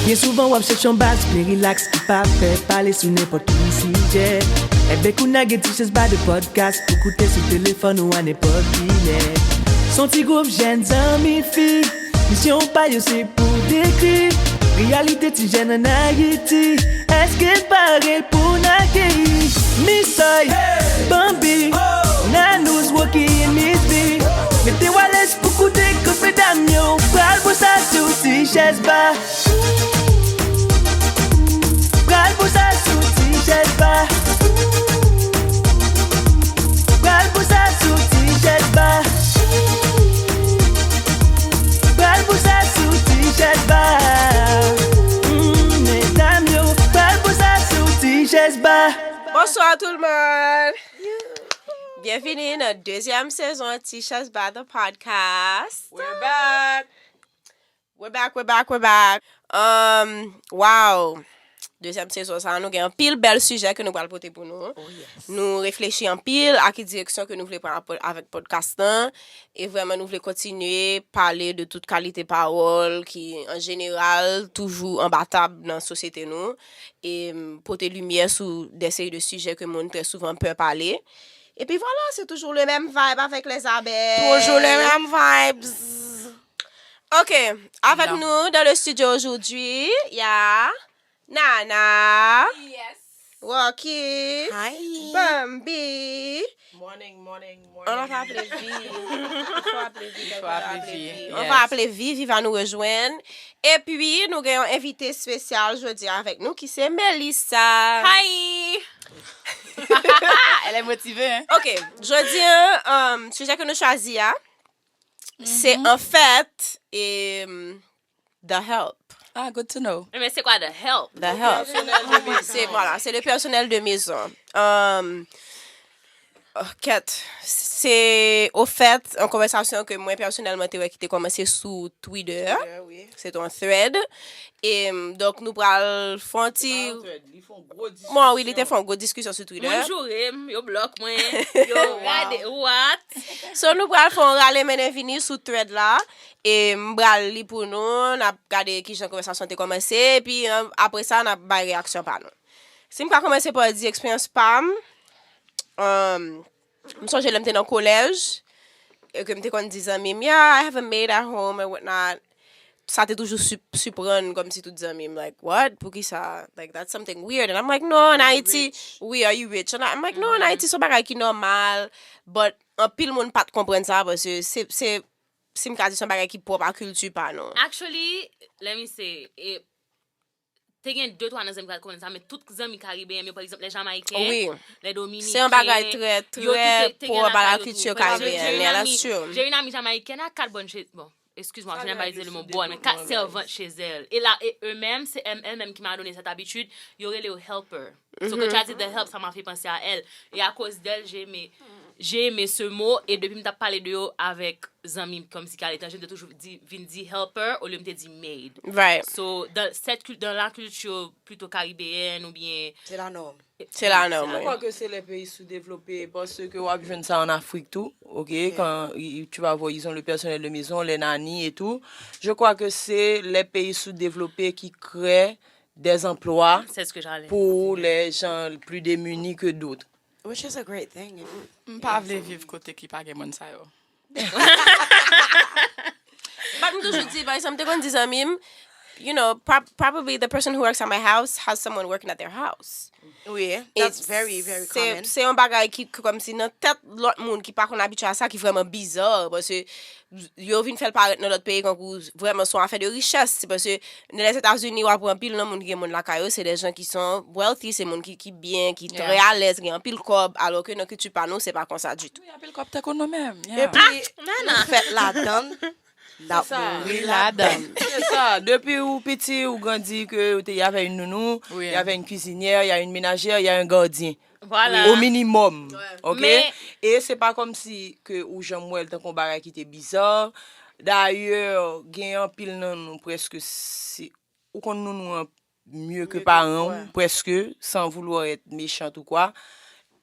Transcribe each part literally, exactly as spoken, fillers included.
Byen souvan w ap chèche yon baz byen rilaks ki pa fè pale sou nenpòt ki sijè. Enben kounye a gen Ti Chèz Ba de podcast pou koute sou telefòn ou a nenpòt kilè. S on ti gwoup jèn zanmi fi, misyon pa yo se pou dekri reyalite ti jèn ann Ayiti. Èske n pare pou n akeyi Misoy, Bambi, Nanouz, Rocky and Miss B? Mete w alèz pou koute kot medam yo pral boul sa sou Ti Chèz Ba. Pral boul sa sou Ti Chèz Ba. Pral boul sa sou Ti Chèz Ba. Pral boul sa sou Ti Chèz Ba. Mm, medam yo, pral boul sa sou Ti Chèz Ba. Bonsoir tout le monde. Byenvini nan dezyèm sezon Ti Chèz Ba The Podcast. We're back. We're back, we're back, we're back. Um, wow. Dezyèm sezon sa, nou gen anpil bèl sijè ke nou pral pote pou nou. Nou reflechi anpil a ki direksyon ke nou vle pran avèk podcast lan. E vrèman, nou vle kontinye pale de tout kalite pawòl ki, an jeneral, toujou anba tab nan sosyete nou. E mm, pote limyè sou de seri de sijè ke moun trè souvan pè pale. Epi vwala, se toujou le menm vibe avèk les abeilles. Toujou le menm vibes. Ok, avec nous dans le studio aujourd'hui, il y a Nana, Rocky, Bambi. Morning, morning, On va morning. appeler Vi. Il faut appeler Vi. Il faut quelqu'un doit appeler appeler Vi, Vi. On va appeler Vi, Vi va nous rejoindre. Et puis, nous avons un invité spécial aujourd'hui avec nous qui c'est Melissa. Hi! Elle est motivée, hein? Ok, jodi an, um, sijè ke nou chwazi a, se an fèt e, um, The Help. Ah, good to know. Men se kwa The Help? The Help. Se, vwala, se le personnel de maison. Um, oh, kèt, se ofèt an konvèsasyon ke mwen pèsonèlman te wè ki te kòmanse sou Twitter. Se te yon thread. E, donk, nou pral fè yon ti. Mwen, wi, li te fè yon gwo diskisyon sou Twitter. Moun joure m, yo blòk mwen, yo gade, what? So, nou pral fè yon rale mennen vini sou thread la. E m pral li pou nou, n ap gade kijan konvèsasyon te kòmanse. Epi, an, apre sa, n ap bay reyaksyon pa nou. Si m ka kòmanse pa di eksperyans pa m, um, m sonje lè m te nan kolèj, e ke m te konn di zanmi m, yeah, I have a maid at home and whatnot. Sa te toujou siprann kòmsi tout zanmi m, like, what? Poukisa? Like, that's something weird. And I'm like, no, in Haiti, we are you rich? And I'm like, no, in Haiti, se yon bagay ki nòmal. But anpil moun pa t konprann sa, paske se, se, si m ka di, se yon bagay ki pwòp a kilti pa nou. Actually, let me say, e, te gen de twa nan zanmi ki pa t konprann sa, men tout zanmi karibeyen m yo, pa egzanp, lè Jamayiken, Wi. lè Dominiken, Se yon bagay trè, yo tou trè te, te gen pwòp a lakay la yo tou. kilti Par exemple, karibeyen, j'ai une yeah, amie, that's true. J'ai une amie jamaïcaine à quatre bonnes chez, bon, excuse-moi, je n'ai pas utilisé le mot bonne, mais quatre servantes chez elle. Et là, et eux-mêmes, c'est elle-même qui m'a donné cette habitude, yo rele yo helper. So, quand tu as dit the help, ça m'a fait penser à elle. Et à cause d'elle, j'ai aimé, j'ai aimé ce mot, et depi m t ap pale de yo avèk zanmi m, kòmsi ki aletranje, m te toujou di, vin di helper, olye m te di maid. Right. So, dans cette cul-, dans la culture plutôt caribéenne, ou bien C'est la norme. Se la nòm, Mwen wi. kwè ke se lè peyi soudevlope, paske w ap jwenn sa an Afrik tou, ok, quand i- tu vas voir, ils ont le personnel de maison, les nannies et tout. Je crois que c'est les pays sous-développés qui créent des emplois C'est ce que j'allais pour les gens plus démunis que d'autres. Which is a great thing. M pa vle viv kote ki pa gen moun sa yo. But m toujou di, pa egzanp, m te konn di zanmi m, you know, prob- probably the person who works at my house has someone working at their house. Wi, that's very, very Se common. Se yon bagay ki, ki kòmsi nan tèt lòt moun ki pa konn abitye a sa, ki vrèman bizarre, paske yo vin fè l parèt nan lòt peyi kankou vrèman se yon afè de richès. Se paske nan Lèzetazini, w ap wè anpil nan moun ki gen moun lakay yo, se de jan ki son wealthy, se moun ki, ki byen, ki trè alèz, gen anpil kòb, alò ke nan kilti pa nou, se pa konsa ditou. Wi, anpil kòb tankou nou menm. Epi, nou fèt ladan, n ap sa. Mouri ladan. C'est ça. Depuis ou petit, ou grandi, que tu y avait une nounou, Oui. Il y avait une cuisinière, il y a une ménagère, il y a un gardien. Voilà. Au minimum. Ok? Men- E se pa kòmsi ke ou janm wè l tankou yon bagay ki te bizarre. D'ailleurs, gen anpil nan nou prèske si ou konn nou nou an mieux que paran ou, prèske, sans vouloir être méchante ou quoi.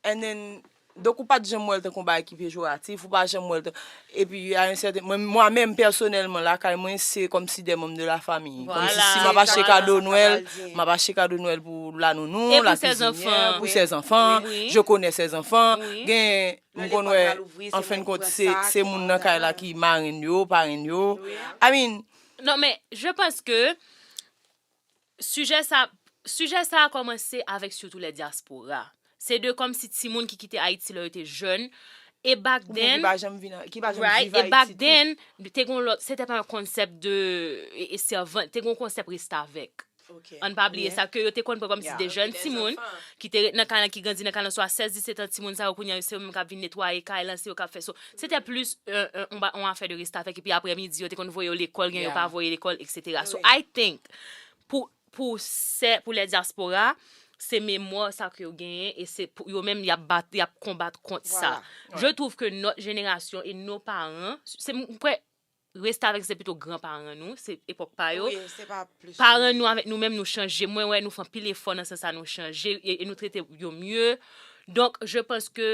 And then, Donk, ou pa t janm wè l tankou yon bagay ki pejoratif, ou pa janm wè l tan-, epi, a yon sèten, mwen, mwen menm, pèsonèlman, lakay mwen, se kòmsi de manm de la fami. Kòmsi si m ap achte kado Nwèl, m ap achte kado Nwèl pou lanounou, la kizinière, pou ses enfants, je connais ses enfants. Gen, m konn wè, an fen de kont, se, se moun nan kay la ki marenn yo, parenn yo. I mean, Non, men, je pense que sijè sa, sijè sa a kòmanse avèk surtout les diaspora. Se de kòmsi timoun ki kite Ayiti lè yo te jèn. E back then, ki pa janm viv Ayiti. Right, e back then, te gon lòt, se te pa yon konsèp de e, e sèvant, te gon konsèp restavèk. Ann pa bliye sa, ke yo te konn pran kòmsi de jèn timoun ki te ret nan kay lan, ki grandi nan kay lan, swa sèz, diset an, timoun sa yo kounye a se yo menm k ap vin netwaye kay lan, se yo k ap fè so. Se te plis yon afè de restavèk, epi aprè midi yo te konn voye yo lekòl, gen yo pa voye lekòl, et cetera. So I think, pou, pou sè, pou lè dyaspora, se memwa sa ke yo genyen, e se pou yo menm y ap bat, y ap konbat kont sa. Je trouve que notre génération et nos parents, se, m kwè, restavèk se pito granparan nou, se epòk pa yo. Paran nou avèk nou menm nou chanje. Mwen wè nou fè anpil efò nan sans sa, nou chanje e, e nou trete yo mye. Donk, je pense que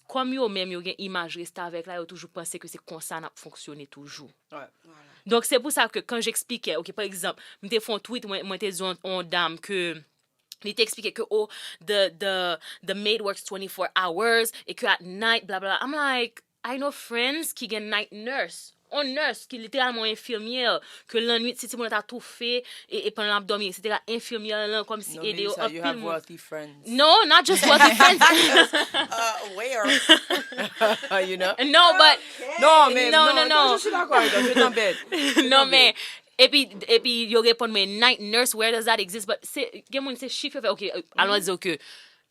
kòm yo menm yo gen imaj restavèk la, yo toujou panse ke se konsa n ap fonksyone toujou. Donk, se pou sa ke kan j'expliquais, ok, pa egzanp, m te fè yon tweet, mwen, mwen te di yon, yon dam ke li te eksplike ke, oh, the, the, the maid works twenty-four hours, e ke at night, bla bla. I'm like, I know friends ki gen night nurse. On nurse ki literalman yon enfimyè, ke lannwit, si timoun nan ta toufe, e, e pandan l ap dòmi, et cetera, enfimyè lan kòmsi ede yo anpil moun. No, not just wealthy friends. Uh, where? You know? No, but. Non, men, non, non, non, je suis d'accord avec toi, je t'embête. Non, men, epi, epi yo reponn mwen, night nurse, where does that exist? But se, gen moun se chif yo fè, ok, alon di ke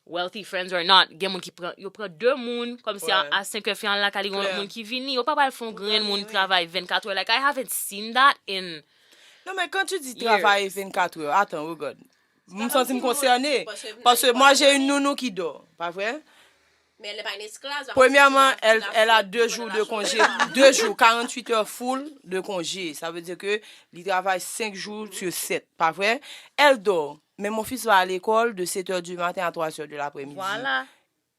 wealthy friends or not, gen moun ki pran, yo pran de moun, kòmsi a, a senk è fè an lakay li gen yon lòt moun ki vini, yo pa pral fè yon grenn moun travay vennkat è, like, I haven't seen that in Non, men quand tu dis travay vennkat è, attends, regarde. M santi m konsène. Parce que moi, j'ai une nounou qui dort, pa vre? Premièrement, elle, elle a deux jours de congé, deux jours, quarante-huit heures full de congé. Ça veut dire que li travay senk jou sur sèt, pa vre? Elle dort. Mais mon fils va à l'école de sept heures du matin à trois heures de l'après-midi. Voilà.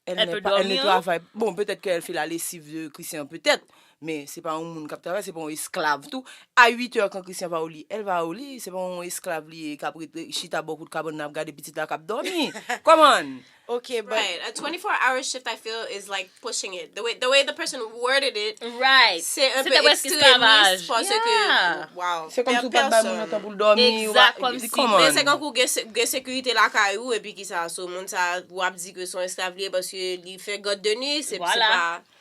Elle, Elle n'est peut pas, elle ne dormir. Travaille. Bon, peut-être qu'elle fait la lessive de Christian, peut-être. Men se pa yon moun k ap travay, se pa yon esklav tou. A uit è, kan Christian va au lit, elle va au lit. Se pa yon esklav li ye k ap ret chita bò kout kabann nan ap gade pitit la k ap dòmi. Come on. Okay, but right, a twenty-four hour shift I feel is like pushing it. The way the way the person worded it, Right. c'est un C'est peu presque extrémiste esclavage. Parce Yeah. que wow. Se kòmsi ou pa t bay moun nan tan pou l dòmi. Exact, kòmsi. Come on. Men se kankou gen se- gen sekirite lakay ou epi ki sa so moun sa ou ap di ke se yon esklav li ye paske li fè gad de nwi, se se Voilà. pa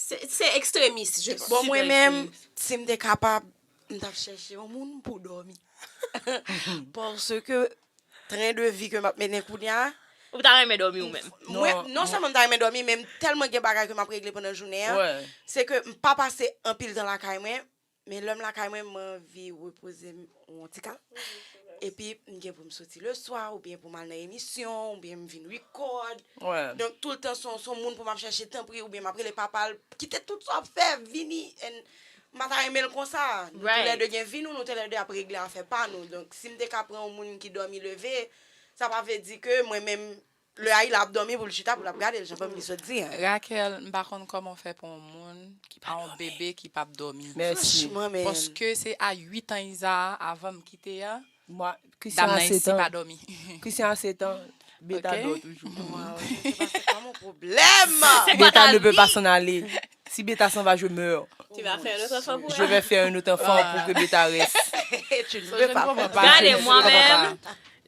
se se ekstremis, je pense. Bon, mwen menm, si m te kapab, m t ap chèche yon moun pou dòmi. Paske tren de vi ke m ap mennen kounye a, Ou ta renmen dòmi ou menm. mwen, non sèlman m ta renmen dòmi, men m tèlman gen bagay ke m ap regle pandan jounen an, Ouais. se ke m pa pase anpil tan lakay mwen, men lè m lakay mwen, m anvi repoze m yon ti ka. Epi m gen pou m soti le swa, oubyen pou m al nan emisyon, oubyen m vin record. Ouais. Donk, toultan se yon- se yon moun pou m ap chèche tanpri, oubyen m ap rele papa l, kite tout sa w ap fè, vini, and m pa ta renmen l konsa. Nou Right. Toulède gen vi nou, nou toulède ap regle afè pa nou. Donk, si m te ka pran yon moun ki dòmi leve, sa pa vle di ke mwen menm, lè Ayla ap dòmi pou l chita, pou l ap gade l, jan fanm ki sot di an. Raquel, m pa konn kòman w fè pou yon moun ki pa yon bebe ki p ap dòmi. Merci. Franchman, men. Paske se a uit an Iza a, avan m kite a, Moi, Christian dam a nan isi sept ans. Pa dòmi. Christian a sept ans. Beta Ok. Dò toujou. Wow, se pa se pa mon problème. C'est quoi Beta ta ne peut pas vie? S'en aller. Si Beta s'en va, je meurs. Tu vas faire un autre enfant pour Je elle. Vais faire un autre enfant pour que Beta reste. Tu ne veux pas. Gade, mwen menm,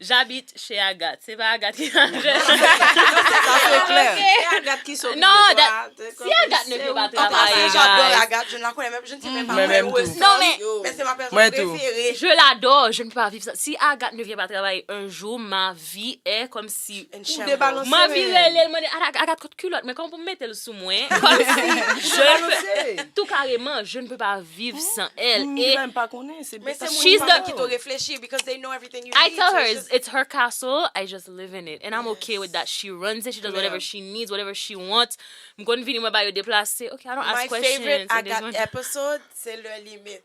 j'habite chez Agathe. Se pa Agathe ki Ça, c'est clair. C'est Agathe qui s'occupe Non, de toi. that- si Agathe ne peut pas En passant, travailler, j'adore guys. Agathe, je ne la connais même, je ne sais même pas Mais comment même elle tout. ressemble. Non, mais- Mais c'est ma personne Moi tout. Préférée. Je l'adore, je ne peux pas vivre sans. Si Agathe ne vient pas travailler un jour, ma vie est comme si. Une Ou chambre. débalance. Mwen anvi rele l, mande, Agathe, Agathe, kot kilòt mwen, kòman pou m mete l sou mwen? Kòmsi, je ne peux, tout carrément, je ne peux pas vivre sans elle. M Et menm pa konnen, se Mais c'est Beta. mon She's famille the- qui te réfléchit because they know everything you I need, tell so her it's it's, just it's her castle. I just live in it, and I'm okay with that. She runs it. She does whatever she needs, whatever she wants. M konn vini mwen ba yo deplase. Okay, I don't ask My questions. favorite It is Agathe what- episode, c'est le limite.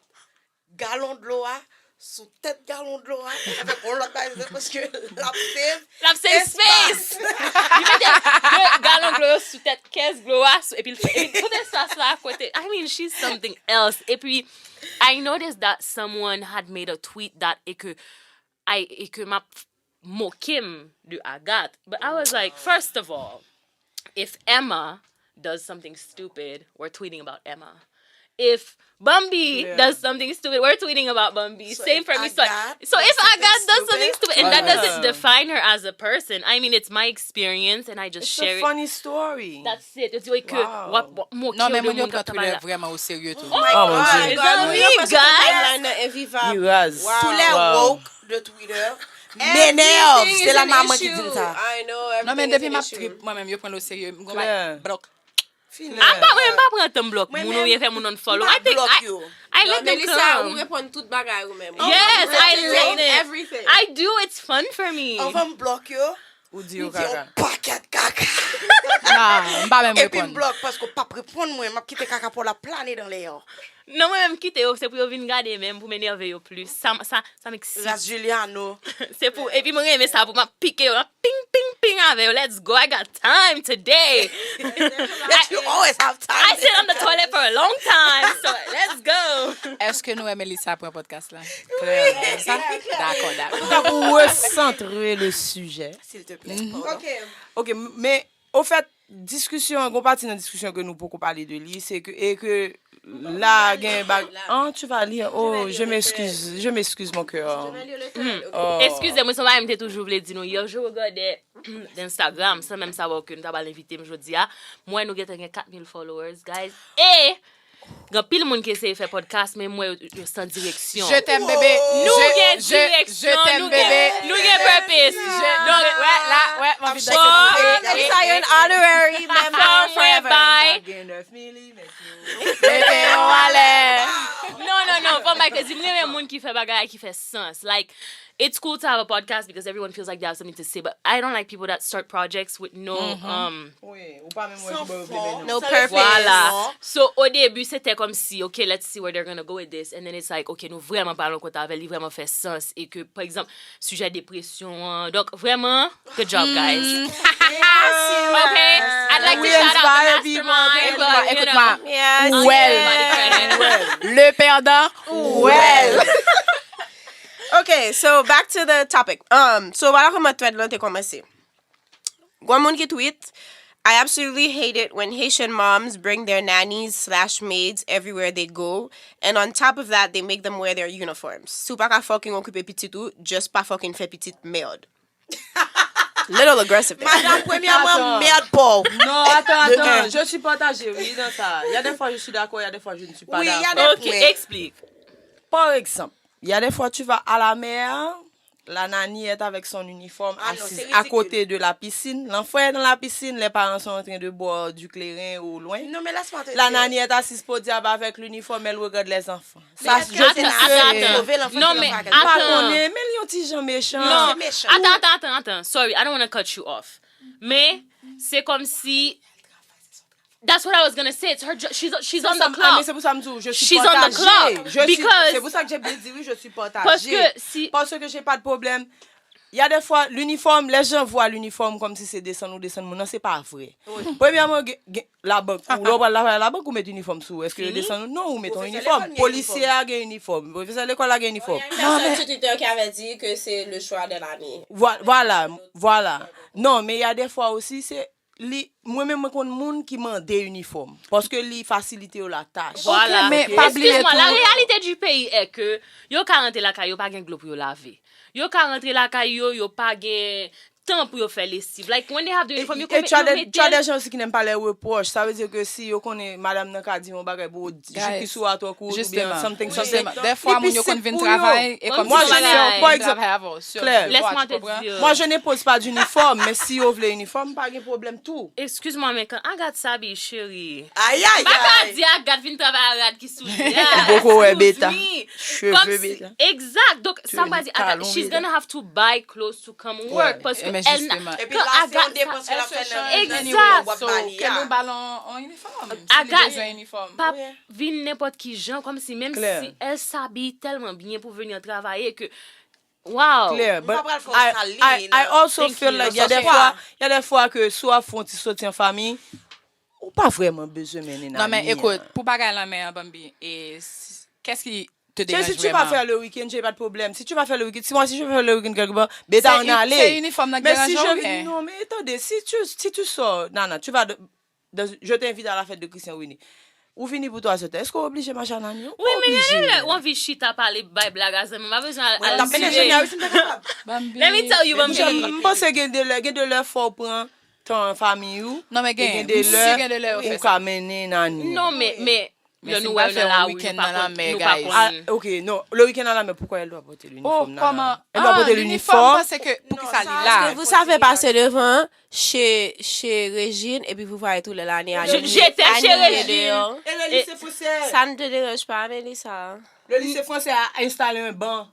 Galon dlo a, sou tèt galon dlo a, avèk yon lòt bagay, paske l ap save L ap save espas. Space. Li mete de galon dlo yo sou tèt kès dlo a, sou, epi l fè, epi tout espas la kote. I mean, she's something else. Epi, I noticed that someone had made a tweet that e ke, I, e ke m ap moke m de Agathe. But I was like, first of all, if Emma does something stupid, we're tweeting about Emma. If Bambi does something stupid, we're tweeting about Bambi. Same for me. So, so if Agathe does something stupid, and that doesn't define her as a person, I mean, it's my experience, and I just share it. It's a funny story. That's it. Yo di ke w ap moke yo de moun k ap travay la. Vrèman o serye tou. Oh my God. Mezanmi, guys. Li raz. Tous les woke de Twitter m'énerve. Se la manman ki di m sa. Non, men depi m ap trip, mwen menm, yo pran l o serye. M gon bay blòk. Fini. Ah, m pa, mwen, m pa pran tan m blòk moun oubyen fè moun unfollow. I think I, I let them come. Melissa, ou reponn tout bagay ou menm. Yes, I let them. Everything. I do, it's fun for me. Anvan m blòk yo, ou di yo kaka. Pakèt kaka. Nah, m pa menm reponn. Epi m blòk paske w p ap reponn mwen, m ap kite kaka pa w la plane dans les airs. Non, mwen menm kite yo, se pou yo vin gade menm, pou m enève yo plis. Sa, sa, sa m eksite. Ras Juliano. Se pou, epi mwen renmen sa, pou m ap pike yo, m ap ping, ping, ping avè yo. Let's go, I got time today. But you always have time. I sit on the toilet for a long time, so let's go. Èske nou wè Melissa pran podcast la? Klè, sa? Dakò, dakò. Antouka, pou resantre le sujet. S'il te plaît. Ok. Ok, men, ofèt, diskisyon, gon pati nan diskisyon ke nou poko pale de li, se ke, e ke la gen bag, ah, tu vas lire. Oh, je m'excuse, je m'excuse, mon cœur. Oh. Eskize mwen, se yon bagay m te toujou vle di nou. Yè, je regardais Instagram, san menm savoir ke nou ta pral envite m jodi a. Mwen, nou gentan gen kat mil followers, guys. E gen anpil moun ki eseye fè podcast, men m wè yo, yo san direksyon. Je t'aime, bébé. Nou gen direksyon, nou gen, nou gen purpose. Donk, wè, la, wè, m anvi danse. Sa yon honorary member forever. Fò mwen bay. Mete yo anlè. Non, non, non, fò m bay kredi. M renmen moun ki fè bagay ki fè sans. Like, it's cool to have a podcast because everyone feels like they have something to say, but I don't like people that start projects with no, um, wi, ou pa menm wè ki bò yo vle mennen. No purpose. Voilà. So, o debi, se te kòmsi, ok, let's see where they're gonna go with this. And then it's like, ok, nou vrèman pale yon kote avè l, li vrèman fè sans. E ke, pa egzanp, sijè depresyon an. Donk, vrèman, good job, guys. Ok, I'd like to shout out the mastermind, but, you know, I'll give everybody credit. Le perdant, well. Ok, so back to the topic. Um, so, vwala kòman thread lan te kòmanse. Gon moun ki tweet, "I absolutely hate it when Haitian moms bring their nannies slash maids everywhere they go, and on top of that, they make them wear their uniforms." Si w pa ka fucking okipe pitit ou, just pa fucking fè pitit, merde. Little aggressive there. Madanm, premyèman, merde pa w. Non, attends, attends, je suis partagée, oui, dans ça. Il y a des fois, je suis d'accord, il y a des fois, je ne suis pas d'accord. Oui, il y a des points. Ok, explique. Par exemple, il y a des fois, tu vas à la mer, la nanny est avec son uniforme, assise à côté de la piscine. L'enfant est dans la piscine, les parents sont en train de boire du clairin au loin. Non, mais laisse-moi te dire. La nanny est assise podiab avec l'uniforme, elle regarde les enfants. Ça, je trouve que... Attends, attends, attends. Non, mais attends. M pa konnen, men li yon ti jan mechan. Non, attends, attends, attends, attends. Sorry, I don't want to cut you off. Men, se kòmsi That's what I was gonna say. It's her, she's, she's on the clock. She's on the clock. Because, se pou sa m di, je suis partagée. Parce que si... Parce que j'ai pas de problème. Il y a des fois, l'uniforme, les gens voient l'uniforme comme si se desann ou desann moun nan, se pa vre. Premyèman, gen, gen, labank, ou lè w pral travay labank, ou met inifòm sou ou. Èske yo desann ou? Non, ou met yon inifòm. Polisye a gen inifòm. Pwofesè lekòl la gen inifòm. Il y a une personne sur Twitter qui avait dit que c'est le choix de l'année. Voilà, voilà. Non, mais il y a des fois aussi, c'est li, mwen menm, mwen konn moun ki mande inifòm, paske li fasilite yo latach. Vwala. Ok, men pa bliye tou. Excuse-moi, la réalité du pays est que yo ka rantre lakay yo, pa gen dlo pou yo lave. Yo ka rantre lakay yo, yo pa gen tan pou yo fè lesiv. Like, when they have the uniform, yo konn mete. Et tu as des gens aussi qui n'aiment pas les reproches. Ça veut dire que si yo konnen madanm nan ka di yon bagay pou ou, jis ki sou a twò kout, oubyen something, something. Dèfwa, moun yo konn vin travay, e kòm si se la yo vin travay avè w. Laisse-moi te dire. Moi, je n'impose pas d'uniforme, men si yo vle inifòm, pa gen pwoblèm tou. Excuse-moi, men kan Agathe s'habille, chérie. Ay, ay, ay. M pa ka di Agathe vin travay a rad ki sou li a. Ou poko wè beta. Excuse me. Cheve, beta. Exact. Donk, sa m di, she's gonna have to buy clothes to come work. Paske men jisteman. Epi la, se yon depans ke l ap fè nan jan nimewo w ap ba li a. Ke nou ba l yon inifòm. Si li bezwen inifòm. Pa vin nenpòt ki jan, kòmsi menm si elle s'habille tellement bien pour venir travailler que, wow. Klè, but I, I, I also feel like, y a des fois, y a des fois que si w ap fè yon ti soti an fanmi, ou pa vrèman bezwen mennen nan men. Non, men ekout, pou bagay lanmè an, Bambi, e, qu'est-ce qui te dérange vraiment? Si tu vas faire le week-end, j'ai pas de problème. Si tu vas faire le week-end, si moi, si je vais faire le week-end quelque part, beta, on allait. C'est uniforme, mais si je, non, mais attendez, si tu, si tu sors, Nana, tu vas de, dans, je t'invite à la fête de Christian Winnie. Ou vini pou twa zè tan. Èske w oblije mache a Nani? Wi, men gen de lè ou anvi chita pale, bay blag a zanmi w. Pa bezwen al, al sije. Let me tell you, Bambi. M panse gen de lè, gen de lè fò w pran tan an fanmi w. Non, men gen, gen de lè ou ka mennen Nani. Non, men, men lè nou wè yo nan lari, nou pa konn, nou pa konn. Ah, ok, non, le week-end à la mer, pourquoi elle doit porter l'uniforme, Nana? Elle doit porter l'uniforme. Parce que, poukisa li la? Parce que vous savez passer devant chez, chez Régine et puis vous voyez tous les Lani habillés. J'étais chez Régine. Et le lycée français. Ça ne te dérange pas, Melissa? Le lycée français a installé un banc.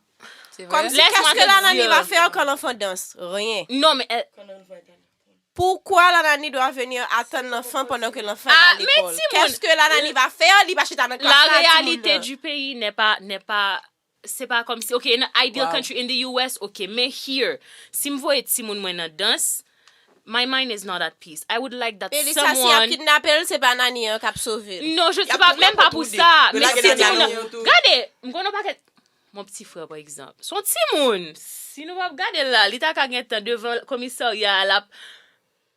C'est vrai. Comme si, qu'est-ce que la Nani va faire quand l'enfant danse? Rien. Non, men, euh, pourquoi la Nani doit venir attendre l'enfant pendant que l'enfant est à l'école? Qu'est-ce que la Nani va faire? Li va chita nan klas la, la réalité du pays n'est pas, n'est pas, se pa kòmsi, ok, in an ideal country, in the U S, ok, men here, si m voye timoun mwen nan dans, my mind is not at peace. I would like that someone. Melissa, si y ap kidnape l, se pa Nani an k ap sove l. Non, je, se pa, menm pa pou sa. Men si timoun nan, gade, m konn yon pakèt, mon petit frère, par exemple. Se yon timoun. Si nou p ap gade l la, li ta ka gentan devan komisarya a, l ap,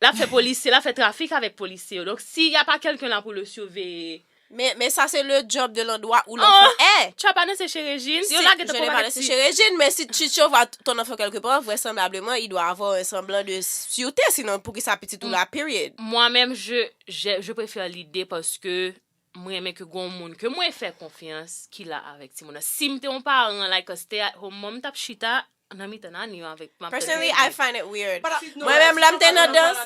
l ap fè polisye, l ap fè trafik avèk polisye yo. Donk, si y a pa quelqu'un là pour le surveiller. Mais, mais ça, c'est le job de l'endroit où l'enfant est. Tu as pas dansé chez Régine? Si, je n'ai pas dansé chez Régine, mais si tu, tu envoies ton enfant quelque part, vraisemblablement, il doit avoir un semblant de sûreté, sinon, poukisa pitit ou la, period? Moi-même, je, je, je préfère l'idée parce que mwen renmen ke gon moun ke mwen fè konfyans ki la avèk timoun nan. Si m te yon paran, like a stay at home mom, m t ap chita nan mitan Nani yo avèk, m ap tann Nani. Personally, I find it weird. Mwen menm, lè m te nan dans,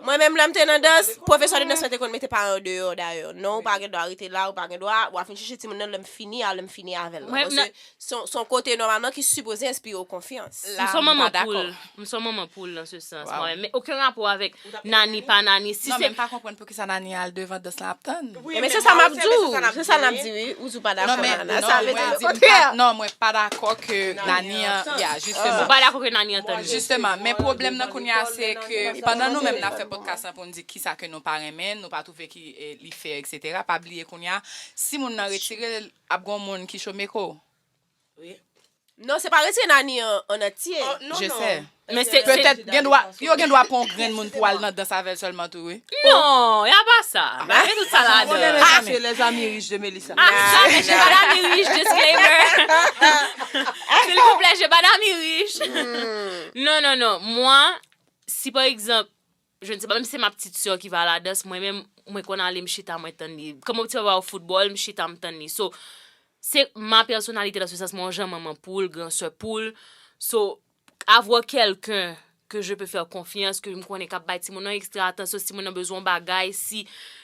mwen menm, lè m te nan dans, pwofesè de dans mwen te konn mete paran yo deyò dayè. Non, ou pa gen dwa rete la, ou pa gen dwa, w a fin chèche timoun nan, lè m fini a, lè m fini avè l. Paske se yon, se yon kote nòmalman ki sipoze enspire w konfyans. M se yon manman poul. M se yon manman poul nan se sans, mwen menm. Men okenn rapò avèk Nani, pa Nani. Si se... Non, men m pa konprann poukisa Nani al devan dans la ap tann. Men se sa m ap di w. Se sa n ap di, wi. Ou di w pa dakò, Nana. Sa vle di le kontrè. Non, mwen pa dakò ke Nani an, ya, jisteman. Ou pa dakò ke Nani an tann li? Jisteman, men pwoblèm nan kounye a, se ke pandan nou menm n ap fè podcast lan pou n di kisa ke nou pa renmen, nou pa twouve ki, eh, li fè, et cetera. Pa bliye kounye a, si moun nan retire l, ap gon moun ki chome ko. Non, se pa retire Nani an, an antye. Je sais. Men se, petèt gen dwa, yo gen dwa pran yon grenn moun pou al nan dans avè l sèlman tou, wi. Non, y a pas ça. Pa gen tout sa ladan. Mezanmi, les amis riches de Melissa. Ah, jamais, j'ai pas d'amis riches, disclaimer. S'il vous plaît, j'ai pas d'amis riches. Non, non, non. Moi, si par exemple, je ne sais pas, menm si se ma petite sœur ki va à la danse, mwen menm, mwen konn ale, m chita, mwen tann li. Kòman ti papa w foutbòl, m chita, m tann li. So, se ma personnalité dans ce sens, mwen yon jan manman poul, gran sè poul. So, avoir quelqu'un que je peux faire confiance, ke m konnen k ap bay timoun nan ekstra atansyon, si timoun nan bezwen yon bagay, si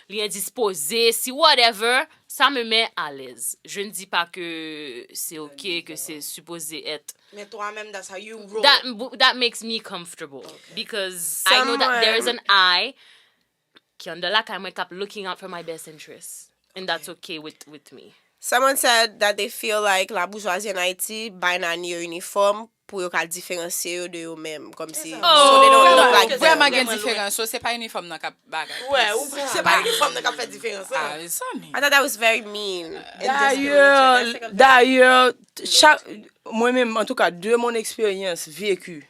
li endispoze, si whatever, ça me met à l'aise. Je ne dis pas que c'est ok, que c'est supposé être. Mais toi-même, that's how you roll. That, that makes me comfortable because I know that there is an eye ki anndan lakay mwen k ap looking out for my best interests. And that's okay with, with me. Someone said that they feel like la bourgeoisie en Haïti bay Nani yo inifòm pou yo ka diferansye yo de yo menm. Kòmsi, so they don't look like them. Vrèman gen diferans. So, se pa inifòm nan k ap bagay. Se pa inifòm nan k ap fè diferans, non. Ah, mezanmi. I thought that was very mean and discriminatory. Dayè, dayè, chak, mwen menm, antouka, de mon expérience vécue,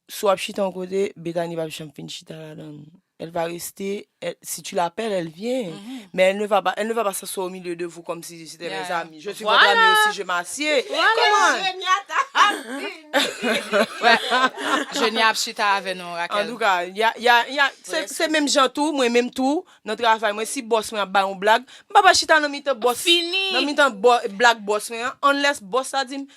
si w ap chita yon kote, Bethany p ap janm fin chita ladan l. Elle va rester, elle, si tu l'appelles, elle vient. Mais elle ne va pas, elle ne va pas s'asseoir au milieu de vous comme si c'était mes amis. Je suis votre ami aussi, je m'assieds. Come on. Jenia ap chita avè nou, Raquel. Antouka, y a, y a, y a, se, se menm jan tou, mwen menm tou, nan travay mwen, si bòs mwen ap bay yon blag, m pa pral chita nan mitan bòs, nan mitan bò-, blag bòs mwen an, unless bòs la di m,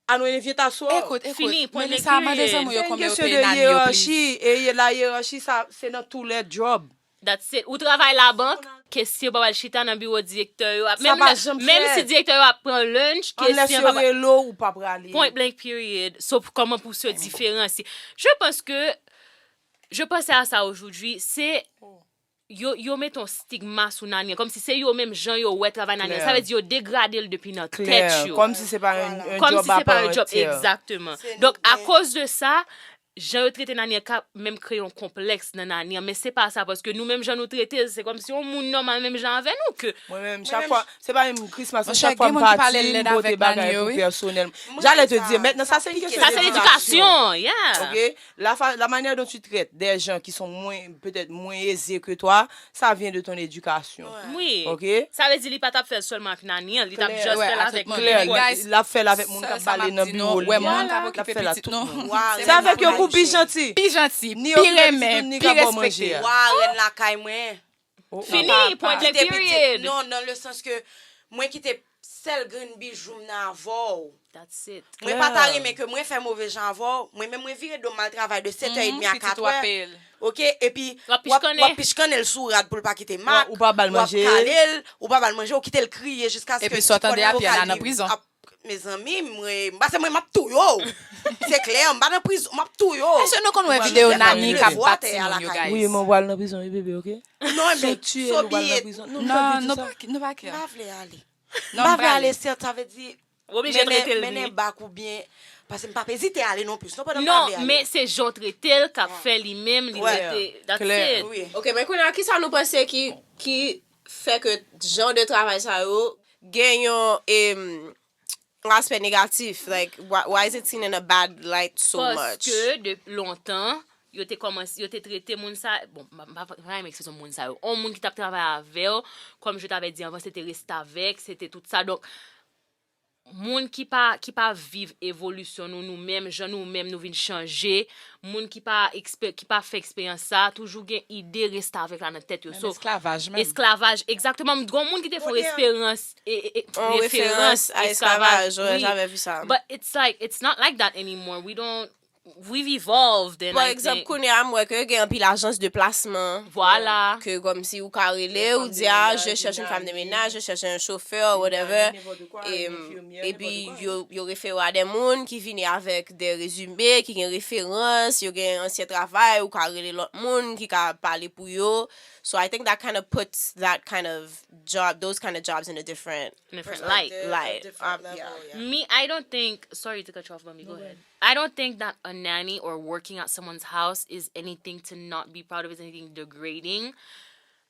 Anwen vye taso. Ekout, ekout, Melissa, mande zanmi w yo kòman yo peye Nani yo, please. Se yon kesyon de yerachi, e la yerachi, sa, se nan tous les jobs. That's it. Ou travay labank, kesye pa pral chita nan biwo direktè yo. Ap- Sa Menm pa lè- janm menm fèt. Si direktè yo ap pran lunch, Unless kesye yo pa pral rele w, ou pa prale. Point blank period. So, kòman pou se diferansye? Je pense que, je pensais à ça aujourd'hui, se yo, yo mete yon stigma sou Nani an, kòmsi se yo menm jan yo wè travay Nani an. Sa vle di yo degrade l depi nan tèt yo. Kòmsi se pa yon, yon Kòmsi se pa yon job, egzakteman. Donk, akoz de sa, jan yo trete Nani an ka menm kreye yon konplèks nan Nani an, men se pa sa, paske nou menm jan nou trete l, se kòmsi yon moun nòmal menm jan avè nou ke Mwen menm, chak fwa, se pa menm Christmas, men chak fwa m pati, m pote bagay pou pèsonèl. J'allais te dire, maintenant, ça, c'est une question d'éducation. Yeah. OK? La, fa- la manière dont tu traites des gens qui sont moins, peut-être moins aisés que toi, ça vient de ton éducation. Oui. OK? Sa vle di li pa t ap fè l sèlman ak Nani an, li t ap just fè l avèk Claire, l ap fè l avèk moun k ap bale nan biwo li. Wè moun k ap okipe pitit nou. Se avèk yo pou pi janti. Pi janti, pi renmen, pi respekte. Wa rèn lakay mwen. Fini, point blank, period. Non, nan le sans ke mwen kite sèl grenn bijou m nan avè w. That's it. Mwen pa ta renmen ke mwen fè move jan avè w. Mwen menm mwen vire do m al travay de sèt è edmi a kat è. OK, epi w ap pichkannen l sou rad pou l pa kite mak. Ou pa ba l manje. W ap kale l, ou pa ba l manje, ou kite l kriye jiskaske ti kòd nan prizon. Mezanmi, mwen, m pa se mwen m ap touye w. Se klè, m pa nan prizon, m ap touye w. Èske nou konn wè videyo Nani k ap bat timoun yo, guys? Wi, men w pral nan prizon wi, bebe, OK? Non, men so be it. Non, nou pa kè. M pa vle ale. M pa vle ale, sèt, sa vle di Ou oblije trete l byen. Mennen bak ou byen. Paske m p ap ezite ale non plis. Non, pandan m pa vle ale. Non, men se jan w trete l k ap fè li menm, li rete, that's it. Ok, men kounye a, kisa nou panse ki, ki fè ke jan de travay sa yo gen yon, em, yon aspè negatif? Like, why, why is it seen in a bad light so much? Paske de lontan, yo te kòmanse, yo te trete moun sa, bon, m pa, m pa, m pa renmen ekspresyon moun sa yo. On moun ki t ap travay avè w, comme je t'avais dit avant, se te restavèk, se te tout sa. Donk, moun ki pa, ki pa viv evolisyon nou, nou menm, jan nou menm nou vin chanje, moun ki pa ekspe-, ki pa fè eksperyans sa, toujou gen ide restavèk la nan tèt yo. So, esklavaj menm. Esklavaj, egzakteman. M gen yon moun ki te fè yon esperyans, e, e, e, referans a esklavaj, wi. But it's like, it's not like that anymore. We don't, we've evolved, and Pa egzanp, kounye a, m wè ke gen anpil ajans de plasman Vwala. Ke kòmsi ou ka rele, ou di, ah, je cherche une femme de ménage, je cherche un chauffeur, whatever. E, epi yo, yo refere w a de moun ki vini avèk de rezime, ki gen referans, yo gen ansyen travay, ou ka rele lòt moun ki ka pale pou yo. So I think that kind of puts that kind of job, those kind of jobs in a different Different light. Light. Different level, yeah. Me, I don't think, sorry to cut you off, mommy, go ahead. I don't think that a nanny or working at someone's house is anything to not be proud of, is anything degrading.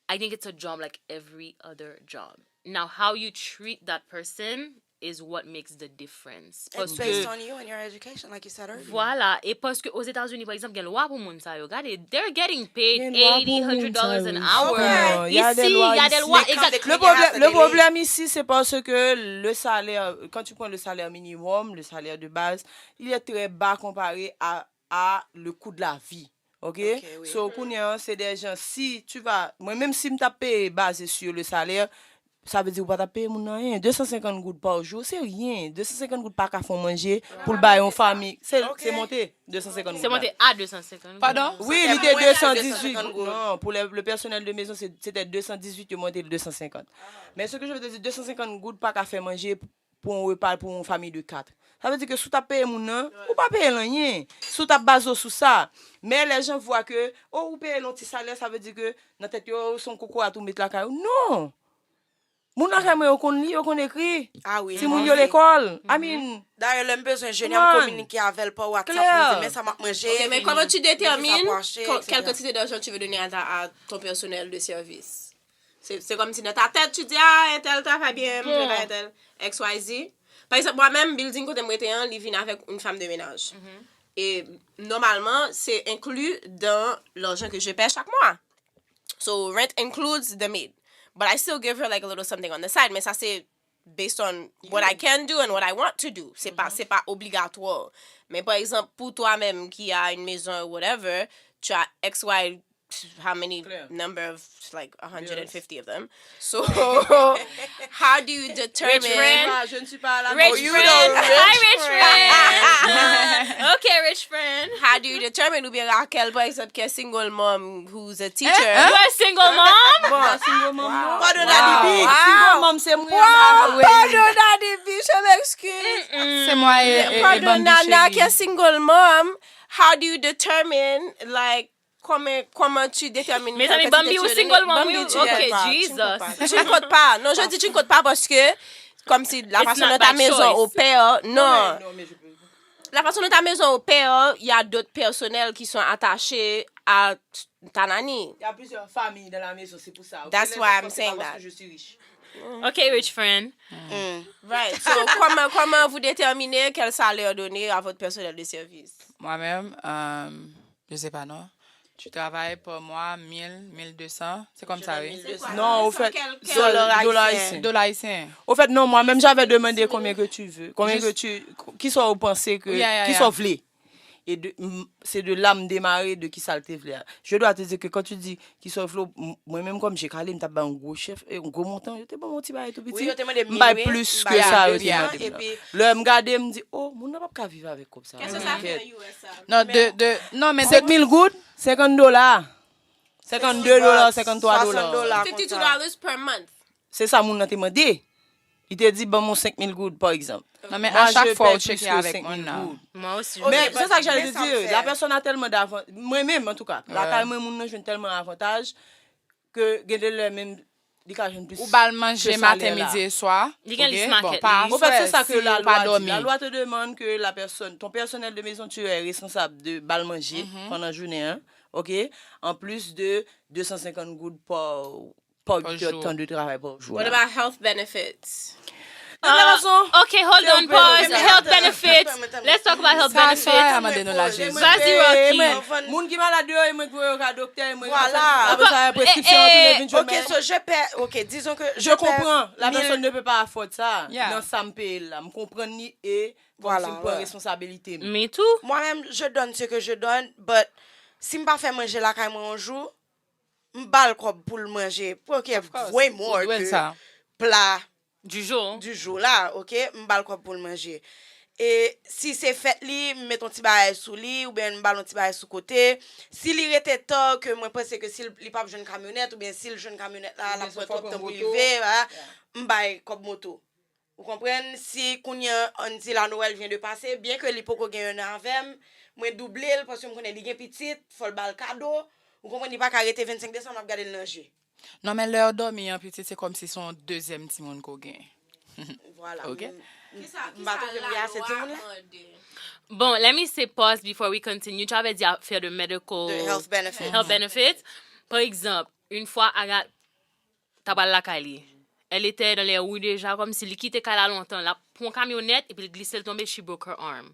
I think it's a job like every other job. Now, how you treat that person is what makes the difference. It's based on you and your education, like you said earlier. Vwala, e paske Ozetazini, pa egzanp, gen lwa pou moun sa yo. Gade, they're getting paid Gen lwa pou eighty, moun hundred dollars sa an yo. hour. Non, y a des lois Isi, y a des ici. lois, exact. Le problème, Le problème ici, c'est parce que le salaire, quand tu prends le salaire minimum, le salaire de base, il est très bas comparé à, à le coût de la vie. OK? Ok, wi. So, kounye a, c'est des gens, si tu vas, mwen menm si m t ap peye basé sur le salaire, sa vle di ou pa t ap peye moun nan anyen. De san senkant goud pa jou, se ryen. De san senkant goud pa ka fè w manje pou l bay yon fanmi. Se Ok. Se monte, de san senkant goud. Se monte a de san senkant. Pardon? Wi, li Sa te mwen la, de san dizuit. de san senkant goud. Non, pou le, le personnel de maison, se te de san dizuit, yo monte l de san senkant. Men ce que je veux te dire, de san senkant goud pa ka fè manje pou yon repa pou yon fanmi de kat. Sa vle di ke si w t ap peye moun nan, ou pa peye l anyen. Si w t ap baze w sou sa. Men les gens voient que, oh, ou peye l yon ti salè, sa vle di ke nan tèt yo, se yon kokorat ou met lakay ou. Non! Moun lakay mwen yo konn li, yo konn ekri. Ah wi. Timoun yo lekòl. I mean, Dayè, lè m bezwen jeni a, m kominike avè l pa WhatsApp pou m di men sa m ap manje. Ok, mais comment tu détermines vin sa pou achte, quand- quelle etcetera. quantité d'argent tu veux donner à, ta- à ton personnel de service? C'est c'est comme si dans ta tête, tu dis, ah, un tel travail bien, un tel, un tel, X Y Z. Par exemple, moi-même, building kote m rete an, li vin avec une femme de ménage. Et normalement, c'est inclus dans l'argent que je paie chaque mois. So rent includes the maid. But I still give her like a little something on the side. Mais ça, c'est based on what I can do and what I want to do. C'est pas, c'est pas obligatoire. Mais par exemple, pour toi-même qui a une maison ou whatever, tu as X Y how many Claire. Number of, like, Bills. one hundred fifty of them. So how do you determine? Friend. Je ne suis pas à la Rich mode. you friend. the rich Hi, rich friend. Okay, rich friend. How do you determine? Ou byen Raquel, par exemple, qui est single mom, who's a teacher. You a single mom? Pas single mom, non. Pardon, Daddy B. Single mom, c'est moi. Wow, pardon, Daddy B, je m'excuse. C'est moi et, et, et Pardon, Bambi Nana, chérie. Qui est single mom. How do you determine, like, comment, comment tu détermines Mes amis, quand Bambi, tu ou détermines- single mom, Bambi, oui, tu ok, ne comptes pas, tu ne Jesus. comptes pas. Tu ne comptes pas. Non, je dis tu ne comptes pas parce que, comme si la It's façon not dont ta by maison choice. opère, non. Non, mais je peux. La façon dont ta maison opère, il y a d'autres personnels qui sont attachés à ta nanny. Il y a plusieurs familles dans la maison, c'est pour ça. Ok, That's les why I'm enfants, c'est pas saying parce that. Que je suis riche. Okay, rich friend. Right. So, comment, comment vous déterminez quel salaire donner à votre personnel de service? Moi-même, euh, je sais pas, non. Tu travailles par mois, mille, mille deux cents. C'est comme ça, oui. Non, au fait, Dola dola ayisyen. ayisyen. Dollar haïtien. Au fait, non, moi-même, j'avais demandé combien que tu veux. Combien que Juste- tu. Qui soit vous pensez que. Yeah, yeah, Qui yeah. Soit vle. E de, m- se de la m demare de ki sa l te vle a. Je dois te dire que quand tu dis ki sa w vle, m- mwen menm kòm je kale, m t ap bay yon gwo chèf, e, yon gwo montan, yo te ban m yon ti bagay tou piti. Wi, yo te mande M bay mil, plis m ke bay sa yo de te san. mande m nan. Epi Lè m gade, m di, oh, moun nan p ap ka viv avèk kòb sa. Qu'est-ce que ça fait en U S A? Non, de, de, non, mais Senk mil goud, senkant dola. Senkant de dola, senkant twa dola. Swasann dola. Fifty-two dollars per month. Se sa moun nan te mande. Li te di, ban m yon senk mil goud, pa egzanp. Non, men Mwa, a chak je fwa ou pèy plis tcheke ke avèk senk moun mil nan. Goud. Moi aussi. Ok, Men but se sa k jan men li sa m di, fè. La personne a tellement d'avantages. Mwen menm, antouka, Ouais. Lakay mwen, moun nan jwenn tèlman avantaj ke gen de lè menm li ka jwenn plis. Ou ba l manje ke maten, salè la. midi e swa. Li gen Ok? lis Bon, market pa li. Au fait, aswè, c'est ça que si la ou pa loi dit. Dòmi. La loi te demande que la personne, ton personnel de maison, tu es responsable de ba l manje pandan jounen an, ok? En plus de deux cent cinquante goud par, par Par huit heures de jour. Temps de travail par jour. What about health benefits? De toute façon, Okay, hold on, pause. Health benefits. Let's talk about health Sa, sa, benefits. a mande nou la, Jezi. Vas-y, e Rocky. Mwen, moun ki malad yo, e mwen ki voye yo ka doktè, e mwen ki Voilà. fè, apre sa, prescription, Eh, tou eh, le vin jwenn Ok, so je pè, ok, disons que Je comprends. La mil- personne ne peut pas afford ça. Yeah. Nan sa m peye l la. M konprann li e Voilà, kòmsi m pran ouais. Responsablite m. Me tou. Moi-même, je donne ce que je donne, but si m pa fè manje lakay mwen yon jou, m ba l kòb pou l manje. Ok, course. Way more Ou dwe ke sa. Pla Du jour. Du jou la, ok? M ba l kòb pou l manje. E si se fèt li, m met yon ti bagay sou li, oubyen m ba l yon ti bagay sou kote. Si li rete tan ke mwen panse ke si l- li p ap jwenn kamyonèt, oubyen si l jwenn kamyonèt la, l ap pran twòp tan pou li rive, m bay kòb moto. Ou konprann? Si kounye an, ann di la Noël vient de passer, byen ke li poko gen yon an avè m, mwen double l paske m konnen li gen pitit, fò l ba l kado. Ou konprann? Li pa ka rete vennsenk desanm, l ap gade l nan je. Non, men lè yo dòmi an piti, se kòmsi se yon dezyèm timoun ke w gen. Vwala. Ok. M- M pa twouve m gen ase timoun la. Bon, let me say pause before we continue. Tu avais dit affaire de medical De health benefits. Health benefits. Par exemple, une fois, Agathe, t'as pas la Kylie. Elle était dans les rues déjà, comme si li kite kay la lontan. La pran kamyonèt, epi l glise, l tonbe, she broke her arm.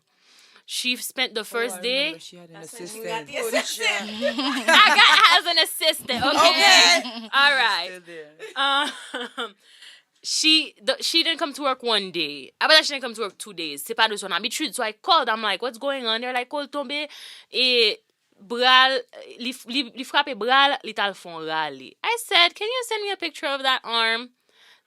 She spent the first day. She had an assistant. Agathe has an assistant, okay? All right. Um, she the, she didn't come to work one day. Après that, she didn't come to work two days. C'est pas de son habitude. So I called. I'm like, what's going on? They're like, oh, l tonbe e bra l, li, li, li frape bra l, li t al fè yon rale. I said, can you send me a picture of that arm?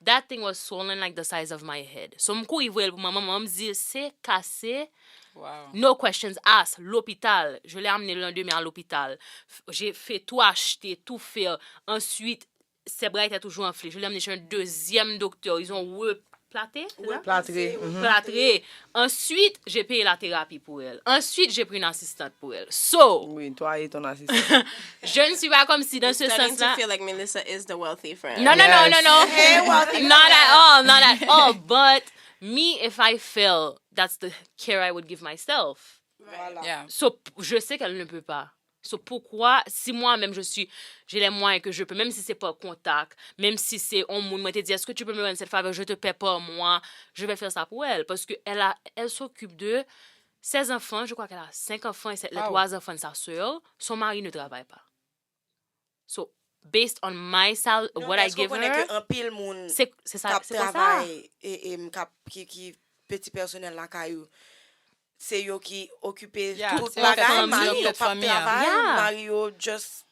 That thing was swollen like the size of my head. So m kouri voye l pou manman, manman m di se kase. Wow. No questions asked. L'hôpital. Je l'ai amené le lendemain à l'hôpital. F- J'ai fait tout acheter, tout faire. Ensuite, ses bras étaient toujours enflés. Je l'ai amené chez un deuxième docteur. Ils ont replâté, c'est ça? Plâtré. Mhm. Plâtré. Ensuite, j'ai payé la thérapie pour elle. Ensuite, j'ai pris une assistante pour elle. So, Oui, toi et ton assistant. je ne suis pas comme si dans ce Starting to sens-là. Feel like Melissa is the wealthy friend. No, no, no, no, Yes. no. Hey, wealthy Not at all, not at all. But me, if I fail, that's the care I would give myself. Voilà. Yeah. So, p- je sais qu'elle ne peut pas. So, pourquoi, si moi-même je suis, j'ai les moyens que je peux, même si c'est par contact, même si c'est un moun, mwen te di, est-ce que tu peux me rendre cette faveur, je te paie par mois, je vais faire ça pour elle. Parce que elle a, elle s'occupe de ses enfants, je crois qu'elle a cinq enfants et ses- les Wow. trois enfants de sa sœur, son mari ne travaille pas. So, based on my sal, Non, what men I èske w give konnen her, ke anpil moun c'est k ça, ap c'est pour ça. Travay e, e m k ap, ki, ki peti pèsonèl lakay ou, se yo ki okipe Yeah, tout se yo k ap bagay, fè fanmi, mari yo yo k ap p ap fanmi an. travay, Yeah. Mari yo just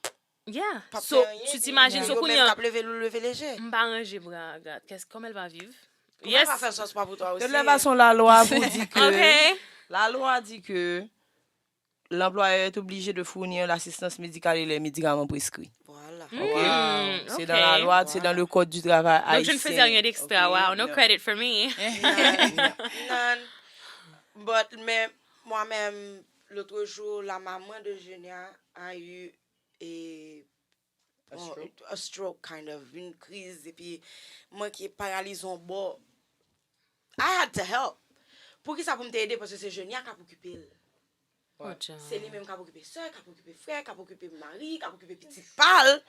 Yeah. P ap So, fè anyen, tu epi t'imagines, yo so menm kounye k a, ap leve l, ou leve leje. M pa ranje bra a, gad. Kès- Kòman l va viv? Kòman l va fè sòs pa pou twa De osi? Toute façon, la loi vous dit que Ok. la loi dit que l'employeur est obligé de fournir l'assistance médicale et les médicaments prescrits. Voilà. Ok? C'est dans Ok. La loi, c'est dans le code du travail Donc, je ne faisais haïtien. Rien d'extra. Ok? Wow, no Non. Credit for me. Nan. But, men, mwen menm, lotre jou, la maman de Jenia a eu e, A on- stroke? A stroke, kind of, yon kriz, epi mwen ki paralize yon bò. I had to help. Poukisa pou m te ede? Paske se Jenia k ap okipe l. Oh, John. Se li menm k ap okipe sè, k ap okipe frè, k ap okipe mari, k ap okipe pitit pa l.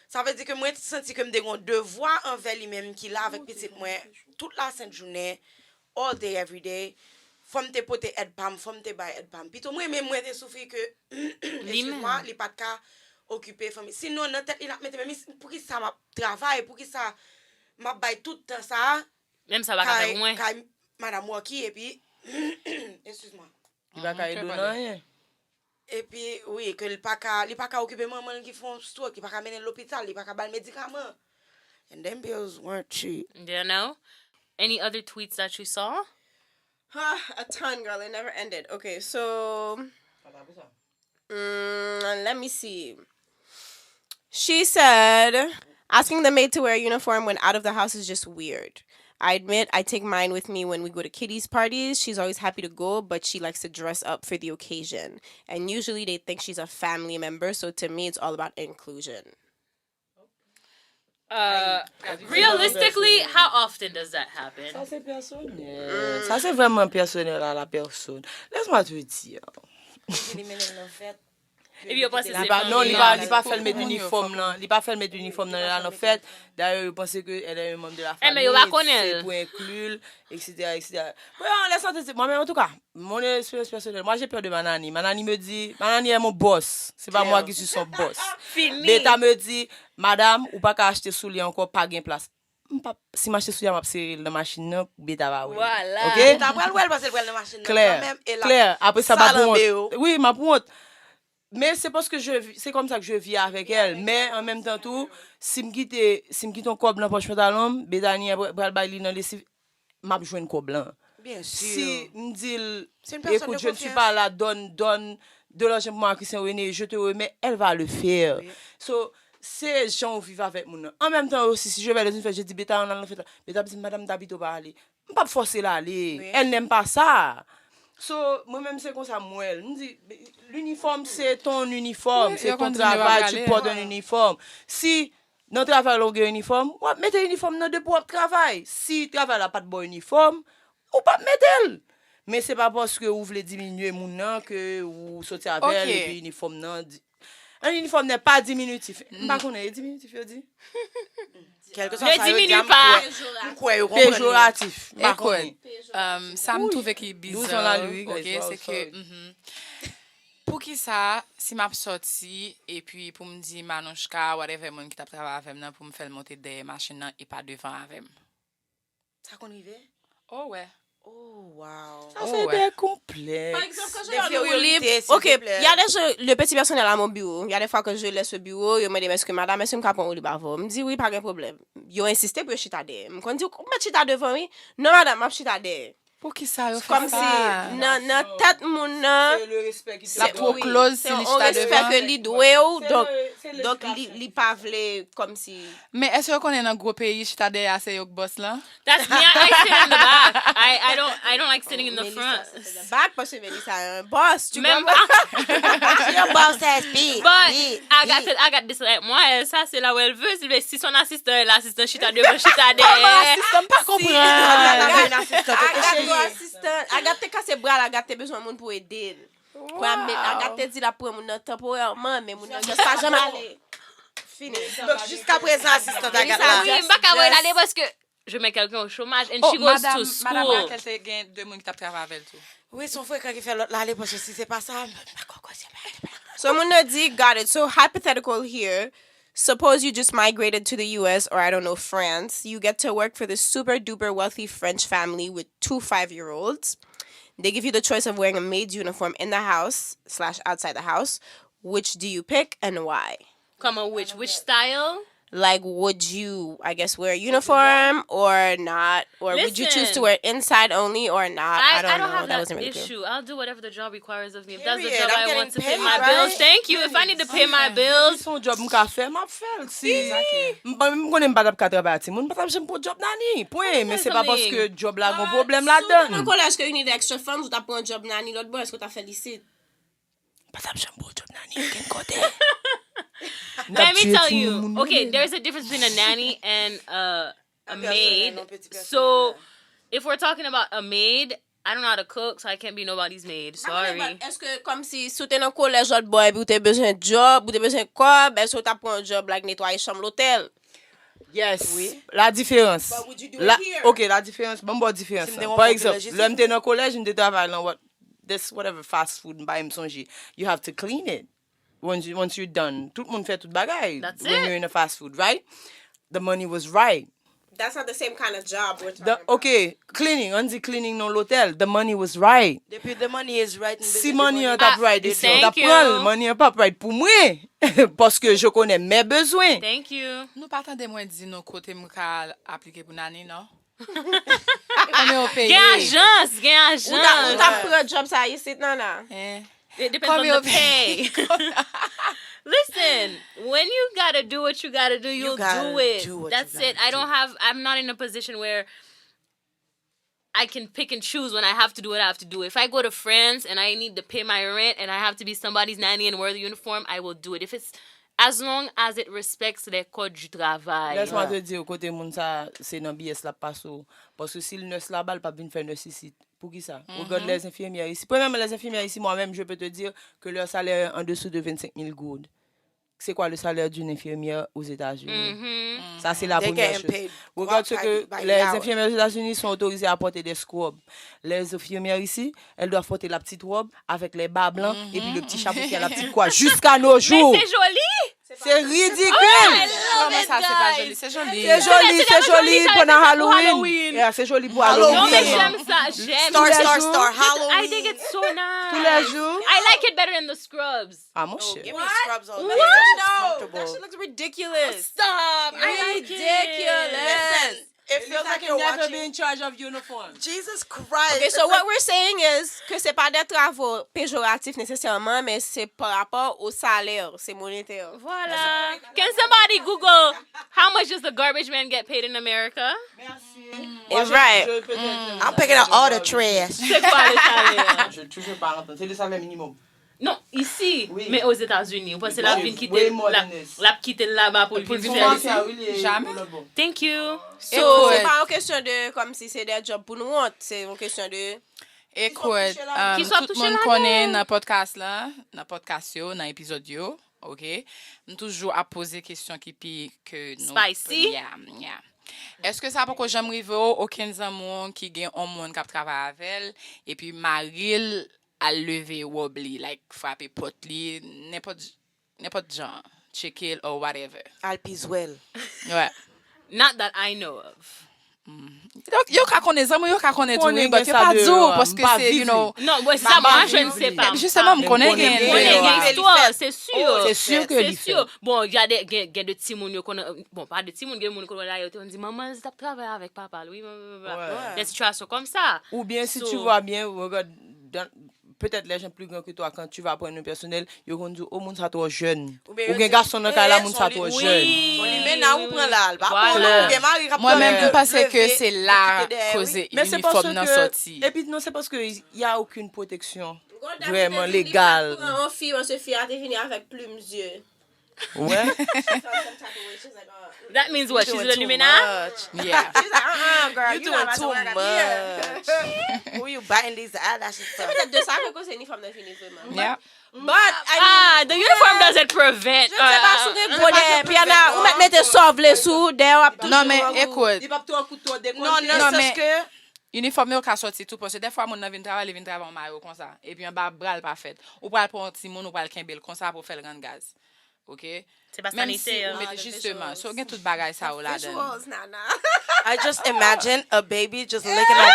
Sa vle di ke mwen santi ke m te gen yon devwa anvè li menm ki la avèk pitit mwen tout la sent jounen, all day, every day. Fò m te pote èd pa m, fò m te bay èd pa m. Pito mwen, men mwen te soufri ke, Li menm. Eskiz mwa, li pa t ka okipe fanmi. Sinon, nan tèt li, l ap mete, men poukisa m ap travay, poukisa m ap bay tout tan sa a Menm sa pa ka fè kay, pou mwen. Kay Madam Rocky, epi, eskiz mwa. Li pa ka ede w nan anyen. Epi, wi, ke li pa ka, li pa ka okipe manman l ki fè yon stroke, li pa ka mennen l lopital, li pa ka ba l medikaman. And them bills weren't cheap. You know? Any other tweets that you saw? Huh, a ton, girl. It never ended. Okay, so. Mm, let me see. She said, asking the maid to wear a uniform when out of the house is just weird. I admit I take mine with me when we go to kiddies' parties. She's always happy to go, but she likes to dress up for the occasion. And usually they think she's a family member, so to me it's all about inclusion. Uh, realistically, how often does that happen? Sa se pèsonèl. Sa se vrèman pèsonèl à la personne. Laisse-moi te dire. Li mennen l nan fèt. Epi yo panse Li se pa, non, li pa, li pa fè l met inifòm nan. Li pa fè l met inifòm nan lè l al nan fèt. Dayè, yo panse ke elle est un membre de la Eh, men famille. Yo pa konnen l. C'est pour inclure, et cetera, et cetera. Bon, laisse-moi te dire. Mwen menm, an tou ka, mon expérience personnelle, moi j'ai peur de Manani. Manani me dit, Manani est mon boss. C'est pas moi qui suis son boss. Fini. Beta me dit, madame, ou pa ka achte soulye ankò, pa gen plas. M pa, si m achte soulye, m ap sere l nan machin nan pou Beta pa wè. Voilà. Ok? Beta pral wè l, paske l pral nan machin nan Klè, kanmenm, e l ap klè. Apre sa, m ap salanbe wont. Yo. Wi, m ap wont. Mais c'est parce que je vis, c'est comme ça que je vis avec elle. Mais en même temps tou, si m kite, si m kite yon kòb nan pòch pantalon m, Betania pral bay li nan lesiv, m ap jwenn kòb lan. Bien sûr. Si m di l, C'est une personne de écoute, je ne suis confiance. Pas là, donne, donne de l'argent pour moi, Christian René, je te remets, elle va le faire. Oui. So, se jan ou viv avèk moun nan. An menm tan osi, si je vais dans une fête, je dis, Beta, on a une fête là. Beta di, madame, t'habites au palais. M p ap fòse l ale. Oui. Elle n'aime pas ça. So, mwen menm se konsa m wè l. M di, l'uniforme, c'est ton uniforme, Oui, c'est yo ton konn di nou pa travail, prale. Tu portes un uniforme. Si nan travay la ou gen inifòm, w ap mete inifòm nan depi w ap travay. Si travay la pa t ba w inifòm, ou p ap mete l. Men se pa paske ou vle diminye moun nan ke ou soti avè l Ok. Epi inifòm nan di- Un uniforme n'est pas diminutif. M pa konnen, e diminutif yo di? Kèlkeswa Ne sa yo di, diminue m pas. kwè, m kwè yo konprann. Pejoratif. M pa Écoute, konnen. um, sa m Ui, twouve ki douz an la, wi, bizarre, ok, guys, wow, se ke, sorry. Mhm. Poukisa, si m ap sòti, epi pou m di Manouchka, whatever, moun ki t ap travay avè m nan, pou m fè l monte dèyè machin nan e pa devan avè m? Sa konn rive? Oh, wè. Oh, wow. Sa se de konplèks. Par exemple, quand je Des vais en vérités, Olib, s'il ok, te plaît. Il y a des gens, le petit personnel à mon bureau, il y a des fois que je laisse le bureau, yo mande est-ce que madame, est-ce que m ka pran Olib avè w? M di wi, pa gen pwoblèm. Yo ensiste pou yo chita dèyè m. Kon di, ou mèt chita devan, wi. Non, madame, m ap chita dèyè. Poukisa yo fè Kòm si sa? nan, nan tèt moun nan, Se le respè ki L ap twò wi, close, se li yon chita respè devan. Ke li dwe w, Se donk, le- se le donk respè. Li, li pa vle kòm si. Men èske yo konnen nan gwo peyi chita dèyè a se yo k bòs lan? That's me. I like sitting in the back. I, I don't I don't like sitting in the front. Bak, paske Melissa est un boss, tu Menm comprends? pa. She a boss ass bitch. But Bitch, I got bitch. to, I got this like moi, elle, ça c'est là où elle veut. Si, si son assistant est là, assistant chita devan, chita derrière. Assistant pa konprann. Agathe, Agathe, Agathe te kase bra l, Agathe te bezwen moun pou ede l. Pou ame- Agathe te di l ap pran moun nan tanporèman, men moun nan just pa janm ale. Fini. Donk, jiska prezan, asistan Agathe Melissa la. Oui, m pa ka wè l ale paske je mets quelqu'un au chômage and Oh, she goes madame, to madame school. Raquel te gen de moun ki t ap travay avè l tou. Wi, se yon frekan ki fè lòt la ale, paske si se pa sa, m pa konn koze. So moun nan di, got it. So hypothetical here. Suppose you just migrated to the U S or, I don't know, France. You get to work for this super duper wealthy French family with two five-year-olds. They give you the choice of wearing a maid's uniform in the house slash outside the house. Which do you pick and why? Come on, which which style? Like, would you, I guess, wear a uniform or not? Or would you choose to Listen. Wear inside only or not? I, I, don't I don't know. Have That that wasn't really clear. Issue. I'll do whatever the job requires of me. If that's the Period. Job I'm I getting want to pay paid, my bills, right? Thank you. If I need to pay my bills, Si yon job m ka fè, m ap fè l. Si m pa- m konnen m pa t ap ka travay ak timoun, m pa t ap janm pran job nanny. Pwen, men se pa Definitely. Paske job la gon But pwoblèm Si w te nan ladan. Kolèj ke you need extra funds, ou t ap pran job nanny lòt bò, èske w t ap fè li isit? M pa t ap janm pran job nanny okenn kote. M t ap Let me tiye tell you. timoun. Okay, there's a difference between a nanny and uh, a maid. So, if we're talking about a maid, I don't know how to cook, so I can't be nobody's maid. Sorry. Èske kòm si, si w te nan kolèj lòt bò epi w te bezwen job, ou te bezwen kòb, èske w t ap pran yon job like netwaye chanm lotèl? Yes. La diferans. But would you do it La, here? Ok, la diferans. Ban m ba w diferans Si m lan. te yon Pa bon egzanp, kolèj isi. Lè m te nan kolèj, m te travay lan what, this whatever fast food, m pa menm sonje. You have to clean it. Once you, once you're done, tout moun fè tout bagay. That's When it. You're in a fast food, right? The money was right. That's not the same kind of job we're talking The, about. Ok, cleaning, ann di cleaning nan lotèl. The money was right. Depi the money is right, Si money an t ap Ah, right isi, an t ap thank you. Pran l, money an p ap right pou mwen. Paske je connais mes besoins. Thank you. Nou pa tande mwen di nou kote m ka al aplike pou nanny, non? Konbyen yo peye? Gen ajans, gen Ou ta, ou ta ajans. Pran job sa isit, Nana? Eh, It depends on Konbyen the yo peye? Pay. Listen, when you gotta do what you gotta do, you'll gotta do it. Do what That's you gotta it. I don't Do. Have. I'm not in a position where I can pick and choose when I have to do what I have to do. If I go to France and I need to pay my rent and I have to be somebody's nanny and wear the uniform, I will do it. If it's as long as it respects les codes du travail. Laisse-moi te dire, kote moun sa, se nan B S l ap pase w. Paske si l nurse laba, l p ap vin fè nurse isit. Pou ki sa? Regarde les infirmières ici. Premièrement, les infirmières ici, moi-même, je peux te dire que leur salaire est en dessous de vingt-cinq mille gourdes. C'est quoi le salaire d'une infirmière aux États-Unis? Ça, c'est la They première getting chose. Paid Regarde ce by- que by the les hour. Infirmières aux États-Unis sont autorisées à porter des scrubs. Les infirmières ici, elles doivent porter la petite robe avec les bas blancs et puis le petit chapeau qui a la petite croix jusqu'à nos jours. Mais c'est joli. C'est ridicule. I love Kòman it, sa, se pa guys. Joli? Se joli. C'est joli, c'est joli pendant Halloween. Yeah, c'est joli pour Halloween Non, mais seulement. J'aime ça. J'aime. Star, les star, jours. Star, I Halloween. Think it's so nice. Tous les jours. I like it better than the scrubs. Ah, mon cher. Give me scrubs all day. What? That shit's comfortable. That shit looks ridiculous. Stop. I like Ridiculous. It. Listen, it feels like you're Never watching. Be in charge of uniform. Jesus Christ. Okay, so what we're saying is que c'est pas des travaux péjoratifs nécessairement, mais c'est par rapport au salaire, c'est monétaire. Voilà. Can somebody Google how much does the garbage man get paid in America? Merci. It's right. I'm picking up all the trash. C'est quoi le salaire? Je touche pas entendre. C'est le salaire minimum. Non, isi, Oui. Men Ozetazini, ou panse l ap vin kite, Way more l ap, than this. L ap kite l laba pou l vin fè l isi. Kòmanse a, wi, li Jamais. pou lòt bò. Thank you. So, c'est pas une question de comme si c'est des jobs pour nous autres, c'est une question de Écoute, Qui soit touché là. um, Ki swa tout touche moun ladan. Konnen nan podcast la, nan podcast yo, nan epizòd yo, ok? M toujou ap poze kesyon ki pi ke nou. Spicy? Yeah, yeah. Èske sa poko janm rive w, okenn zanmi w ki gen yon moun k ap travay avè l, epi mari l al leve wòb li, like, frape pòt li, nenpòt, nenpòt jan, tcheke l or whatever? Al pizwèl. Ouais. Not that I know of. Donk, yo ka konnen, zanmi yo ka konnen tou, wi, Konnen but gen yo sa pa de, di w, um, paske pa se, you vivi. know, Non, mwen sa, mwen, je ne sais pas. Justement, m konnen Konnen gen Konnen gen gen. istwa, se si. Se si ke li Se si. fè. Bon, gen de, gen, gen de timoun yo konnen, bon, pa de timoun, gen moun konnen la yo te konn di manman l t ap travay avèk papa l, wi, blablabla. Ouais. Des situations comme ça. Ou bien, si So- tu vois bien, regarde, dans- peut-être les gens plus grands que toi, quand tu vas prendre un personnel, yo konn di, oh, moun sa twò jèn. Oubien Ou yo gen di, gason nan kay la, eh, moun sa son li- twò wi, jèn. Son limena ou pran la, l pa Voilà. pran. Ou gen mari k ap Mwen menm, pran m panse leve, ke se la kite dèyè, wi. koze Mais c'est inifòm parce nan que, sòti. Et puis, non, c'est parce que il y a aucune protection vraiment légale. An fi, an se fi a te vini avèk plim zye. Ouais. She felt some type of way. She's like, uh, That means what? She's Doing a too Lumina? Much. Yeah. she's like, uh-uh, girl, You you not doing about to too work out here. Much. Who you biting these eyelashes Se from? Petèt de sa ke koze inifòm nan vini vreman. Yeah. But, I mean, Ah, the uniform doesn't prevent. Je ne sais pas si ou gen gwo dèyè. Piana, ou mèt mete sa w vle sou, dèyè w ap toujou. Non, men, ekout. Li p ap twò kout twò dekonte. Non, nan Non, sans men- ke Inifòm yo ka sòti tou, paske dèfwa moun nan vin travay, li vin travay an mayo konsa. Epi anba bra l pa fèt. Ou pral pran yon timoun, ou pral kenbe l konsa pou fè l rann gaz. Ok? Se pa Menm si sanitè. ou mete, justement, so gen tout bagay sa yo ladan. Visuals, Nana. I just imagine a baby just licking a bread.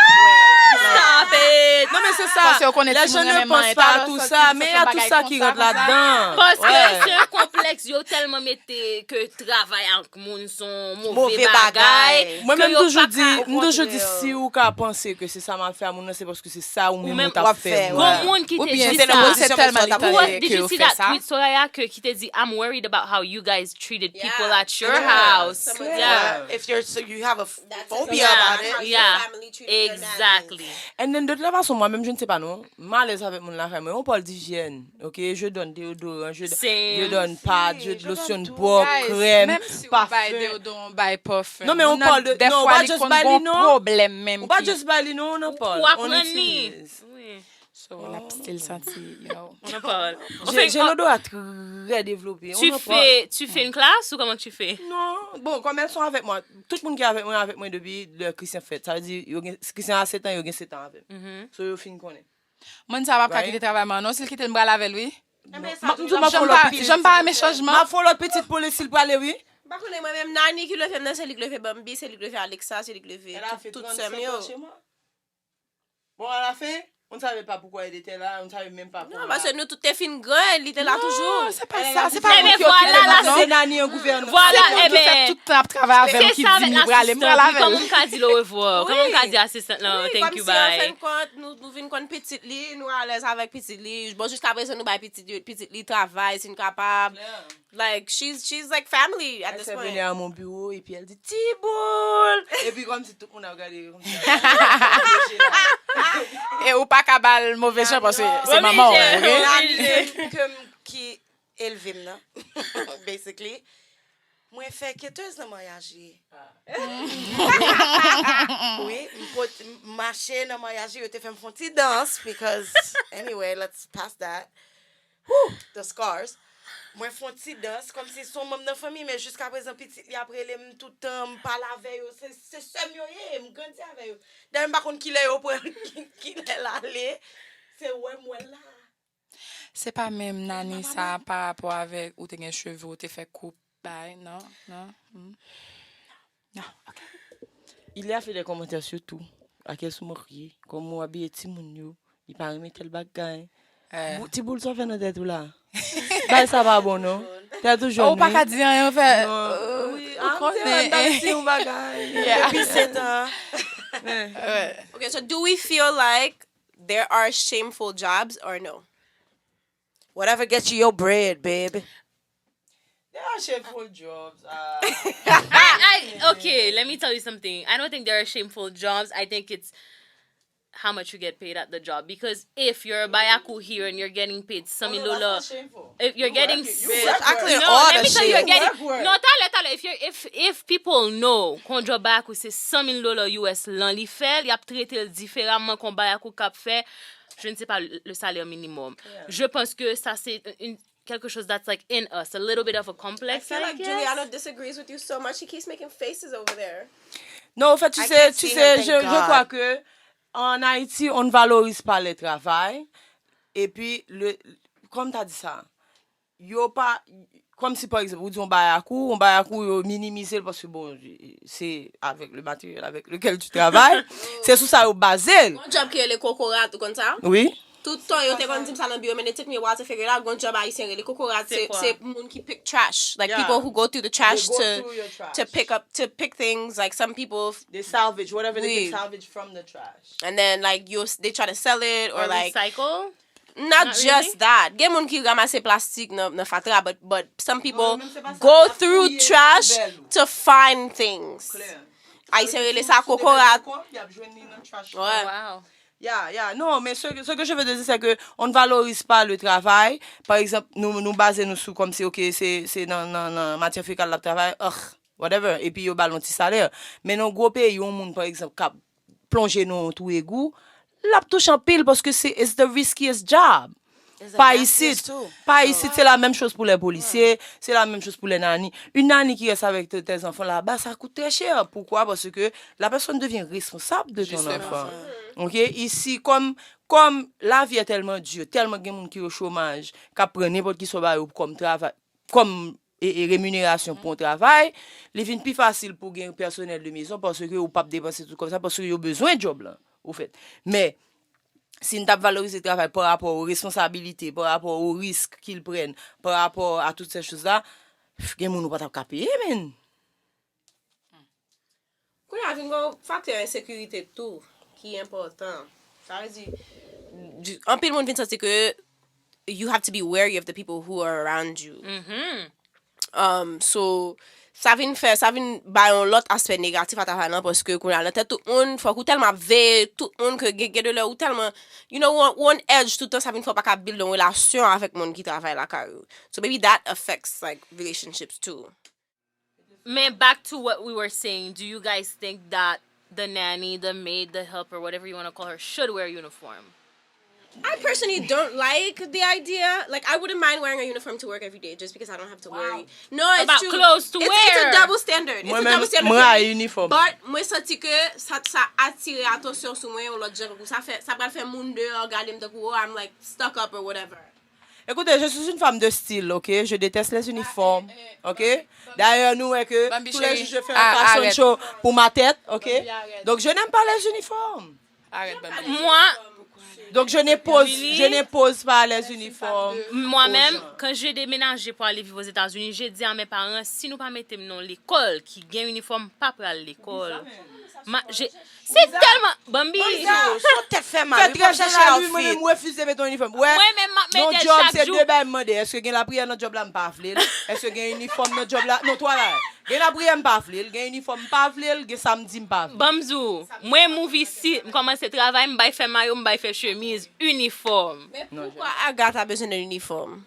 Stop it! Non, men se sa. Paske yo konnen Les timoun gens ne renmen manyen pensent pas à talò, tout sòti ça, sou mais il y fè a tout bagay ça qui konsa, rentre là-dedans. Parce que Ouais. c'est un complexe. konplèks, yo tèlman mete ke travay ak moun se yon move bagay. Mwen menm, m toujou di, m toujou di, si ou ka panse ke se sa m ap fè a moun nan, se paske se sa ou menm ou t ap fè. Gon moun ki te di sa. Did you see that tweet, Soraya, ke, ki te di, "I'm worried about how you guys treated people at your house." Yeah. If you're so you have a phobia about it. Yeah. Exactly. And then, de toute façon, mwen menm, je ne sais pas, non. M alèz avèk moun lakay mwen. On parle d'hygiène, ok? Je donne déodorant, je, je donne pad, je lotion de bras, crème, parfum. Non, men on parle de, non, ou pa just bay li, non. Ou pa just bay li, non, on en parle, on utilise. So, l ap still santi, you know. On en parle. J'ai l'odorat très développé. Tu fais, tu fais une classe ou comment tu fais? Non, bon, comme elles sont avec moi, tout le monde qui est avec moi, avec moi depuis le Christian fête. Ça veut dire, Christian a sept ans, il a sept ans avec. So, yo fin konnen. Moun sa p ap ka kite travay mwen non, si l kite l m pral avè l wi. M ap di w m ap follow up pitit. Jan m pa renmen chanjman. M ap follow up pitit pou li si l prale wi. M pa konnen mwen menm Nani ki leve m nan, se li k leve Bambi, se li k leve Alexa, se li k leve tout sè m yo. Bon, à la fin, on ne savait pas pourquoi elle était là, on ne savait même pas. Non, paske nou tout te fin gran, li te la toujou. Non, se pa sa, se pa mwen ki okipe l non. Se Nani an gouvènman. Vwala, se moun ki fè tout tan ap travay avè m ki di m li prale, m pral avè l. Kòman m ka di l orevwa? Kòman m ka di asistant lan thank you, bye? Nou vin konn pitit li, nou alèz avèk pitit li. Bon, jiskaprezan nou bay pitit li travay, si n kapab. Like, she's, she's like family at this point. Elle s'est venue à mon bureau et puis elle dit, Tiboul! Et puis comme si tout le monde a regardé comme ça. E ou pa ka ba l move jan paske se manman w, ok? Nani ke m ki elve m nan, basically. Mwen fè ketèz nan maryaj li. Wi, m pot, m mache nan maryaj li, yo te fè m fè yon ti dans, because, anyway, let's pass that. Whew, the scars. Mwen fè yon ti dans, kòmsi se yon manm nan fanmi, men jiskaprezan pitit li ap rele m tout tan, m pale avè yo, se, se sè m yo ye, m grandi avè yo. Dayè m pa konn kilè yo pran l, kilè l ale, se wè m wè l la. Se pa menm Nani sa parapò avèk ou te gen cheve, ou te fè koup, bay, non, non. Non, ok. Il a fait des commentaires sur tout. À quel moment crier? Kòman ou abiye timoun yo? Li pa renmen tèl bagay. Tiboul sa w fè nan tèt ou la? Bagay sa pa bon non. Tèt ou jwenn. Ou pa ka di anyen, ou fè. Ou konnen. Depi setan. Okay, so do we feel like there are shameful jobs or no? Whatever gets you your bread, babe. There are shameful jobs. Uh, I, I, okay, let me tell you something. I don't think there are shameful jobs. I think it's how much you get paid at the job. Because if you're a bayakou here and you're getting paid cent mille dollars, if you're getting no, let me tell you, you're getting no, talè, talè, if you're, if, if people know kon job bayakou se cent mille dollars U S lan li fè, y ap trete l diferaman kon bayakou k ap fè, je ne sais pas, le salaire minimum. Je pense que ça c'est une quelque chose that's like in us, a little bit of a complex. I feel like Juliana disagrees with you so much. She keeps making faces over there. Non, au fait, tu sais, tu sais, je, je crois que en Haïti, on ne valorise pas le travail. Et puis, le, comme tu as dit ça, yo pa, comme si par exemple, ou di yon bayakou, yon bayakou, yo minimize l paske bon, c'est avec le matériel avec lequel tu travailles, c'est sous ça yo baze l. Yon job ki rele kokorat, ou konn sa? Oui. Tout tan yo te konn di m sa nan biwo, men it took me a while to figure it out. Gon djòb ayisyen rele kokorat, se, se moun ki pick trash. Like people who go through the trash to, to pick up, to pick things. Like some people. They salvage whatever they can salvage from the trash. And then like you, they try to sell it or like. Recycle? Not just that. Gen moun ki ranmase plastik nan, nan fatra, but, but some people go through trash to find things. Ayisyen rele sa kokorat. Wow. Yeah, yeah, non, mais ce, ce que je veux dire, c'est que on ne valorise pas le travail. Par exemple, nou, nou baze nou sou kòmsi, ok, se, se nan, nan, nan matyè fekal l ap travay, ugh, whatever, epi yo ba l yon ti salè. Men nan gwo peyi, yon moun, par exemple, k ap plonje nan yon twou egou, l ap touche anpil paske se, it's the riskiest job. Pa isit, pa isit, se la menm choz pou lè polisye, se la menm choz pou lè nani. Une nanny qui reste avec tes enfants là-bas, ça coûte très cher. Pourquoi? Parce que la personne devient responsable de ton enfant. Ok? Isi, kòm, kòm lavi a tèlman di, tèlman gen moun ki o chomaj, k ap pran nenpòt ki swa ba yo kòm travay, kòm e, e reminerasyon pou yon travay, li vin pi fasil pou gen pèsonèl de mezon paske ou p ap depanse tout kòb sa paske yo bezwen djòb lan, ofèt. Men, si n t ap valorize travay pa rapò o responsabilite, pa rapò o risk ki l pran, pa rapò a tout se choz la, gen moun ou pa t ap ka peye, menn. Kounye a vin gen yon faktè ensekirite tou ki enpòtan. Sa vle di, anpil moun vin santi ke you have to be wary of the people who are around you. Um, so, sa vin fè, sa vin bay yon lòt aspè negatif a travay lan, paske kounye a nan tèt tout moun, fòk ou tèlman ap veye tout moun ke gen, gen de lè ou tèlman, you know, ou on, ou on edge tout tan, sa vin fè ou pa ka build yon relasyon avèk moun ki travay lakay ou. So maybe that affects like relationships too. Men back to what we were saying, do you guys think that the nanny, the maid, the helper, whatever you want to call her, should wear a uniform? I personally don't like the idea. Like, I wouldn't mind wearing a uniform to work every day just because I don't have to worry. No, it's About too, clothes to it's, wear. It's a double standard. It's Mwen a menm, double standard. mwen for a me. Uniform. But mwen santi ke sa, sa atire atansyon sou mwen yon lòt jan, kankou sa fè, sa pral fè moun deyò gade m tankou, oh, I'm like stuck up or whatever. Écoutez, je suis une femme de style, ok? Je déteste les uniformes, ok? D'ailleurs, nou wè ke Bambi tous les chérie, jours je fais a- un fashion arrête. Show pour ma tête, ok? Donc je n'aime pas les uniformes. Arrête, Bambi. Moi, Donc je n'impose, Billy, je n'impose pas les uniformes. moi-même, aux gens. Quand j'ai déménagé pour aller vivre aux États-Unis, j'ai dit à mes parents, si nou pa mete m nan lekòl ki gen uniform, m pa pral lekòl. Ma, j'ai, c'est tellement, Bambi, Son tèt fè mal. Fè Wi, pou trè chache sè la, wi, outfit. Mwen menm m refize mete yon uniform. Wè, mwen menm m ap non, mete l job chak se jou. De bagay m mande. Èske gen lapriyè nan job la? M pa vle l. Èske gen uniform nan job la? Non, twa bagay. Gen lapriyè, m pa vle l. Gen uniform, m pa vle l. Gen samdi, m pa vle l. Banm di w, mwen move isit, m kòmanse travay, m bay fè mayo, m bay fè chemiz, uniform. Men poukwa Agathe a bezwen de uniform?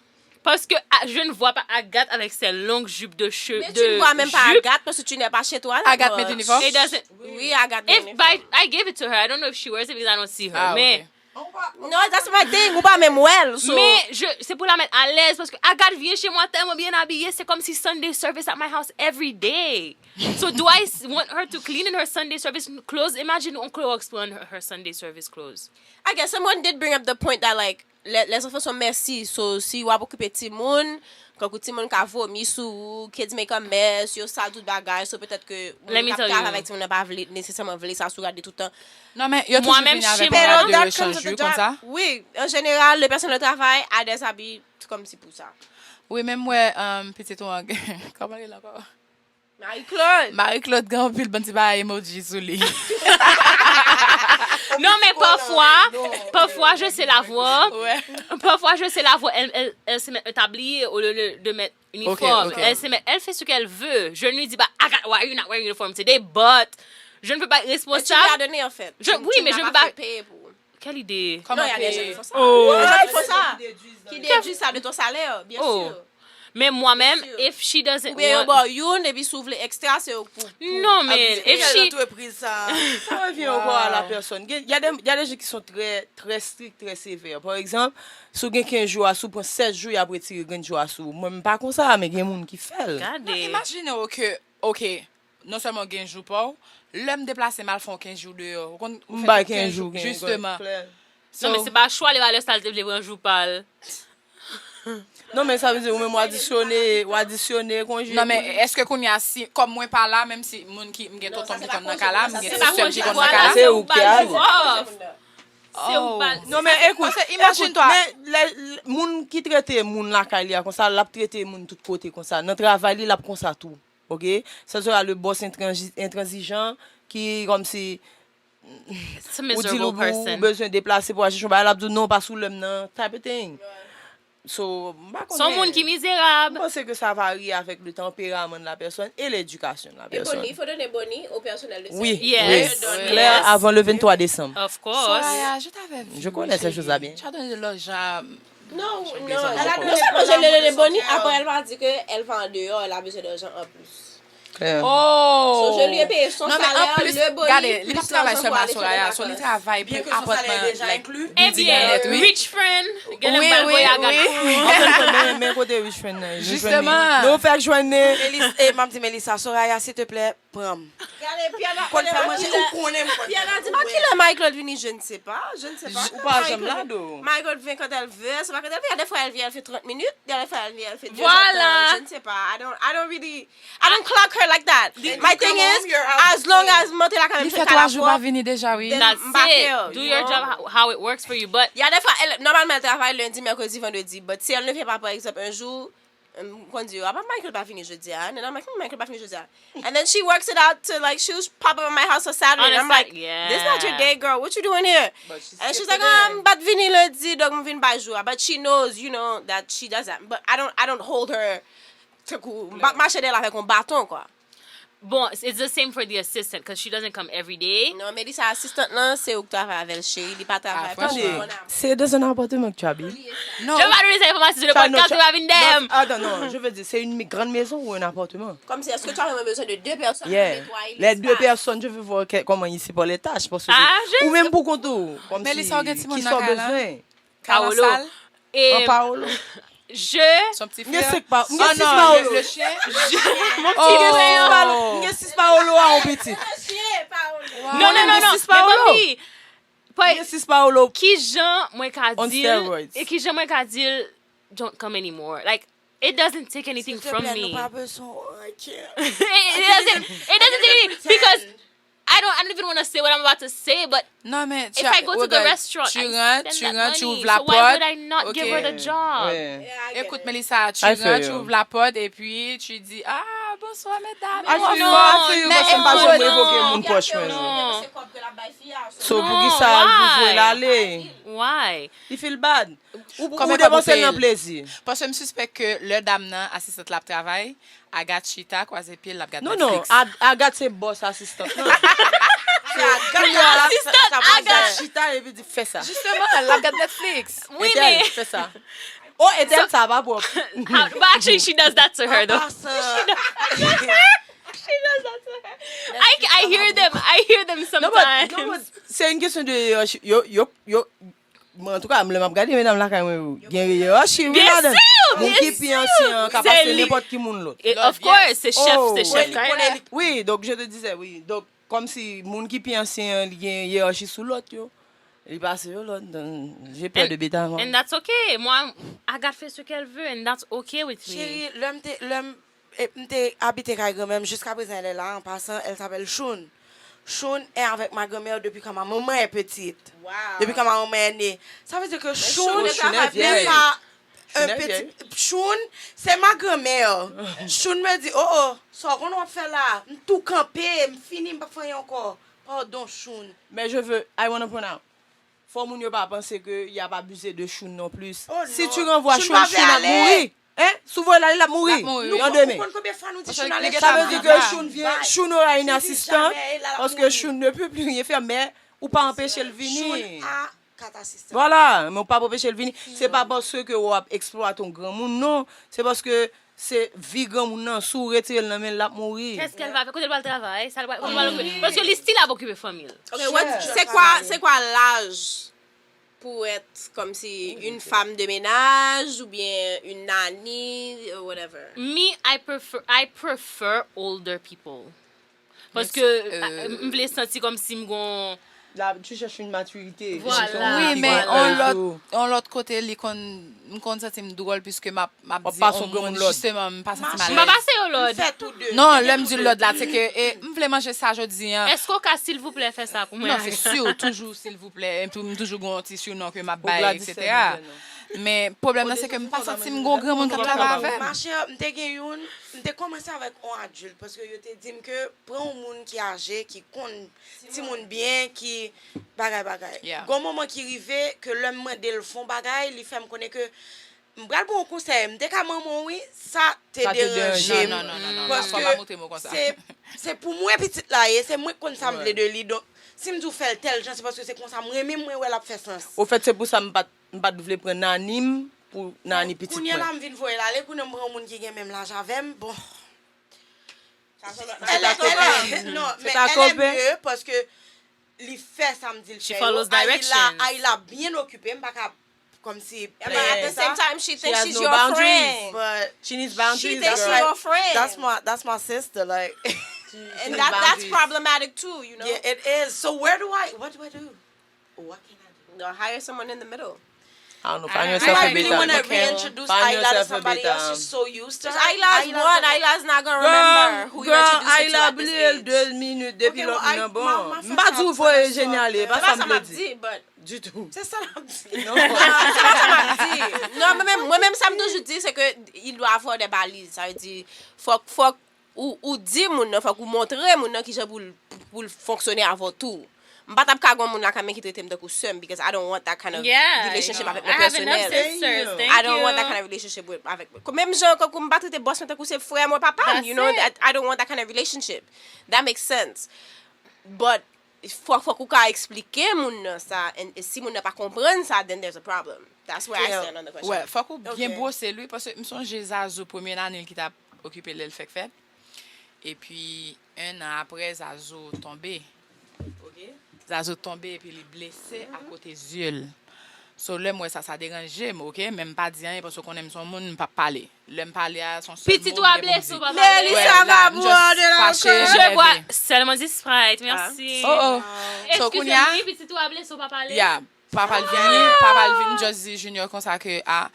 Parce que ah, je ne vois pas Agathe avec ses longues jupes de cheveux. Mais tu ne vois même pas Agathe parce que tu n'es pas chez toi. Agathe met uniform? It doesn't. Oui, Agathe met If by, I gave it to her, I don't know if she wears it because I don't see her. Ah, Mais ok. No, that's my thing. Ou pa menm wè l. So. Mais je, c'est pour la mettre à l'aise parce que Agathe vient chez moi tellement bien habillée, c'est comme si Sunday service at my house every day. So do I s- want her to clean in her Sunday service clothes? Imagine on Clorox pran her, her Sunday service clothes. I guess someone did bring up the point that, like, les, les enfants sont messy. So, si w ap okipe timoun, kankou timoun ka vomi sou ou, kids make a mess, yo sal tout bagay, so petèt ke Let moun me k ap tell travay you. Avèk timoun nan pa vle nesesèman vle sa sou gade tout tan. Non, men yo toujou Mwen menm, vini avèk chez yon moi, de rechanj, wi, konsa. Oui, en général, les personnes de travail a des habits comme si pour ça. Wi, men m wè um, pitit ou an, kòman li la ankò? Marie-Claude. Marie-Claude gen anpil bann ti bagay emoji sou li. Non, mais parfois, parfois je sais la voir. Ouais. Parfois je sais la voir. Elle, elle, elle se met un tablier au lieu de, de mettre uniforme. Ok, ok. Elle se met, elle fait ce qu'elle veut. Je ne lui dis pas, Agathe, why are you not wearing uniform today? But je ne peux pas être Mais tu lui responsable. as donné en fait. Je- Tu- oui, tu mais ne je l'as veux pas pas- fait payer pour. Quelle idée? Non, il y a des gens Kòman qui font ça. Oh. Il y a des gens qui font ça. Qui déduisent ça de ton salaire, bien Oh. sûr. Mais moi-même, Sûr. if she doesn't Ou bien yon want... ba w youn, epi si w vle extra, se pou, pou Non, mais avize if yo. she... Antrepriz sa. Ça revient encore à la personne. Il y a des, il y a des gens qui sont très, très stricts, très sévères. Par exemple, si w gen kenz jou a sou, pran sèz jou, y ap retire grenn jou a sou. Mwen, m pa konsa, men gen moun ki fè l. Gade. Imajine w ke, ok, non sèlman w gen jou pa w, lè m deplase m al fè yon kenz jou deyò. Ou konn, ou M fè bay tout kenz jou, gen Jisteman. Non, men se pa chwa li pa lè sa l te vle pran jou pa l. Non, men sa vle di, ou menm w adisyone, w adisyone konje. Non, men èske kounye a, si, kòm mwen pa la, menm si moun ki, m gen tonton m ki konn nan kay la, m gen ti sè m ki konn nan kay la. Se ou ki al. Se ou pa... Non, men ekout, Paske imagine toi. Men lè, lè, moun ki trete moun lakay li a konsa, l ap trete moun tout kote konsa. Nan travay li, l ap konsa tou. Ok? Ce sera le boss intransi- intransigeant ki, kòmsi, It's a ou di l ou, miserable person. Ou bezwen deplase pou al chèche yon bagay, l ap di w non, pa sou lè m nan, type of thing. So, m pa konnen. Se yon moun ki mizerab. M panse ke sa varye avèk le tempérament de la personne et l'éducation de la Et Bonnie, il personne. faut donner Bonnie au personnel de Oui, service. Yes. oui. Claire, avant le vingt-trois décembre. Of course. Soraya, je t'avais vu. Je connais ces choses-là bien. Tu as donné de l'argent à... Non, J'ai non, oublié son nom. non sèlman je l'ai donné Bonnie, après elle m'a dit qu'elle va en dehors, elle a besoin d'argent en plus. Claire. Oh! So, je lui ai payé son Non, men salaire, an plis, le bonus, gade, plus li p ap l'argent travay pour sèlman aller faire Soraya, des so li vacances. travay pou Bien que son salaire apatman, déjà like, inclus. building Ebyen, net, wi. Rich friend, gen lè m Oui, pral oui, voye a gade. oui. Men, men kote rich friend nan? Justement. Nou fèk jwenn li. Melis, e, m ap di Melissa, Soraya, s'il te plaît, pran m. Gade, Pierre la, Konn fè manje, ou konnen m konn fè. Pierre la di, ma ki lè Michael vini, je ne sais pas, je ne sais pas. Ou pa janm la, do. Michael vient quand elle veut, c'est pas quand elle vient. Des fois, elle vient, elle fait trente minutes, des fois, elle vient, elle fait deux Voilà. heures de temps, je ne sais pas. I don't, I don't really, I don't clock Like that. My thing is, as long as mwen te lakay m, li fè twa jou pa vini deja, wi. Then that's it. Do your job how, how it works for you. But y a des fois, elle, normalement, elle travaille lundi, mercredi, vendredi. But si elle ne vient pas, par exemple, un jour, um, qu'on dit, ah, bah, Michael pas venu jeudi, hein? Non, non, Michael, Michael pas venu jeudi, hein? And then she works it out to, like, she'll pop up at my house on Saturday. And I'm like, yeah, this is not your day, girl. What you doing here? And she's like, oh, I'm about vini lundi, donc m vin bay jou. But she knows, you know, that she does that. But I don't, I don't hold her to kou, m pa mache dèyè l avèk yon baton, kwa. Bon, it's the same for the assistant, 'cause she doesn't come every day. Non, Melissa, asistant lan, se ou k travay avè l, cheri, li pa travay pou mwen. Tande, c'est dans un appartement que tu habites? Non. Je vais donner des informations sur le podcast, tu vas venir derrière. Attends, non, je veux dire, c'est une grande maison ou un appartement? Comme si, est-ce que tu as vraiment besoin de deux personnes pour nettoyer l'espace? Les deux personnes, je veux voir comment ils séparent les tâches, parce que ou menm pou kont ou, comme si, qui sont besoin? Paolo. An Paolo. Je. Son pti frè. M gen sis Paolo. Le, le chien. Je, mon petit frè. M gen sis Paolo a yon pitit. Non, non, non, non. Men manmi. M gen sis Paolo. Kijan mwen ka di l, e kijan mwen ka di l, don't come anymore. Like, it doesn't take anything from me. It doesn't, it doesn't take anything because I don't, I don't even want to say what I'm about to say, but if I go to the restaurant, I spend that money, so why would I not give her the job? Écoute, Melissa, tu rentres, tu ouvres la porte et puis tu dis, ah, bonsoir, mesdames. I feel you, I feel you, paske m pa janm revoke moun pwòch mwen. So, poukisa l pou voye l ale? Why? Li feel bad. Ou, ou depanse l nan plezi. Paske m sispèk ke lè dam nan, asistant la ap travay, Agathe chita, kwaze pye l, l ap gad Netflix. Non, non, Agathe se bòs asistant lan. Se Agathe la, asistant Agathe chita epi di, fè sa. Jisteman, l ap gad Netflix. Wi, men. Fè sa. Oh, Ethel, sa pa pwòp. But actually, she does that to her, though. She does that to her. I, I hear them. I hear them sometimes. Se yon kesyon de, euh, yo, yo, yo, Bon, antouka, lè m ap gade medam lakay mwen yo, gen yerachi wi ladan. Moun ki pi ansyen an ka pase nenpòt ki moun lòt. Of course, se chèf, se chèf kay la. Oui, donc je te disais, oui. Donc, kòmsi moun ki pi ansyen an, li gen yerachi sou lòt yo. Li pase yo lòt. J'ai peur de bêta. And that's okay. Moi, Agathe fait ce qu'elle veut, and that's okay with me. Cheri, lè m te, lè m E m te abite kay granmè m, jiska prezan elle est là, en passant, elle s'appelle Choune. Choune est avec ma grand-mère depuis quand ma maman est petite. Depuis quand ma maman est née. Ça veut dire que Choune n'est pas un petit. Choune, c'est ma grand-mère. Choune me dit, oh oh, sa w konn w ap fè la? M tou kanpe, m fini, m p ap fè anyen ankò. Pardon, Choune. Mais je veux, I wanna point out. Fò moun yo pa panse ke y ap abize de Choune non plis. Si tu renvoies Choune, Choune ap mouri. Hein? Si w voye l ale, l ap mouri. L ap mouri. Nan demen. Ou konn konbyen fwa nou di Choune ale? Sa vle di ke Choune vyen, Choune aura une assistante, paske Choune ne peut plus rien faire, men ou pa anpeche l vini. Choune a kat asistan. Voilà, men ou pa anpeche l vini. Se pa paske w ap eksplwate yon granmoun, non. Se paske Se vi granmoun nan, si w retire l nan men l, l ap mouri. Qu'est-ce qu'elle va faire? Kote l pral travay? Sa l pral, kote l pral okipe? Paske li still ap okipe fanmi l. Ok, what, c'est quoi, c'est quoi l'âge pour être comme si une femme de ménage ou bien une nanny, euh, whatever? Me, I prefer, I prefer older people. Paske m vle santi kòmsi m gon. La, tu cherches une maturité. Voilà. Wi, men on lòt, on lòt kote, li konn, m konn santi m dwòl, piske m ap, m ap di yon moun, jisteman, m pa santi m alèz. M pa pase yo lòd. Non, lè m di lòd la, se ke, e, m vle manje sa jodi an. Èske w ka, silvouplè, fè sa pou mwen? Non, se sur, toujou, silvouplè. M toujou gon ti surnom ke m ap bay, etsetera. Men pwoblèm nan, se ke m pa santi m gon granmoun k ap travay avè m. Machè, m te gen youn, m te kòmanse avèk yon adilt, paske yo te di m ke pran yon moun ki aje, ki konn timoun byen, ki bagay bagay. Gon moman ki rive ke lè m mande l fon bagay, li fè m konnen ke m pral ba w yon konsèy, m te ka manman w wi, sa te deranje m. Paske se, se pou mwen pitit la ye, se mwen k konn sa m vle de li. Donk, si m di w fè l tèl jan, se paske se konsa m renmen, mwen wè l ap fè sans. Ofèt, se pou sa m pa t, m pa t vle pran nanny m pou nanny pitit mwen. Kounye a la m vin voye l ale, kounye a m pran yon moun ki gen menm laj avè m. Bon. Elle est, elle est, non, mais elle est mieux parce que li fè sa m di l fè yo. Ayila, Ayila byen okipe, m pa ka kòmsi plede sa. But at the same time, she thinks she's your friend. But she needs boundaries. She thinks she's your friend. That's my, that's my sister, like. And that, that's problematic too, you know. Yeah, it is. So where do I, what do I do? What can I do? Go hire someone in the middle. I don't know, find yourself a beta. Find yourself a beta. Ayla is one. Ayla is not gonna remember who you introduced her to at this age. Ayla bliye l de minit depi lòt moun nan bon. M pa di w voye Jenny ale, e pa sa m vle di. Ditou. Se sa l ap di. Non, se pa sa m ap di. Non, mwen menm, mwen menm, sa m toujou di, se ke il doit avoir des balises. Sa vle di, fòk, fòk ou, ou di moun nan, fòk ou montre moun nan kijan pou l, pou l fonksyone avè w tou. M pa t ap ka gon moun lakay mwen ki trete m tankou sè m, because I don't want that kind of relationship avèk mwen pèsonèl. I don't want that kind of relationship with, avèk mwen. Menm jan kankou m pa trete bòs mwen tankou se frè mwen, papa m, you know, I, I don't want that kind of relationship. That makes sense. But fòk, fòk ou ka eksplike moun nan sa, and, and si moun nan pa konprann sa, then there's a problem. That's where I stand on the question. Wè, fòk ou byen bwose l wi, paske m sonje Zazou, premye nani l ki t ap okipe l lè l fèk fèt. Epi, en an apre, Zazou tonbe. Zazou tonbe epi li blese a kote zye l. So, lè m wè sa, sa deranje m, oke? Men m pa di anyen, paske w konnen m se yon moun, m p ap pale. Lè m pale a, se yon sèl mo m gen pou m di. Pitit ou a blese, ou pa pale. Melissa va boire de l'alcool. Je bois seulement du Sprite, merci. Oh, oh. So, kounye a, pitit ou a blese, ou pa pale. Yeah, papa l vini, papa l vin just di Junior konsa ke, ah,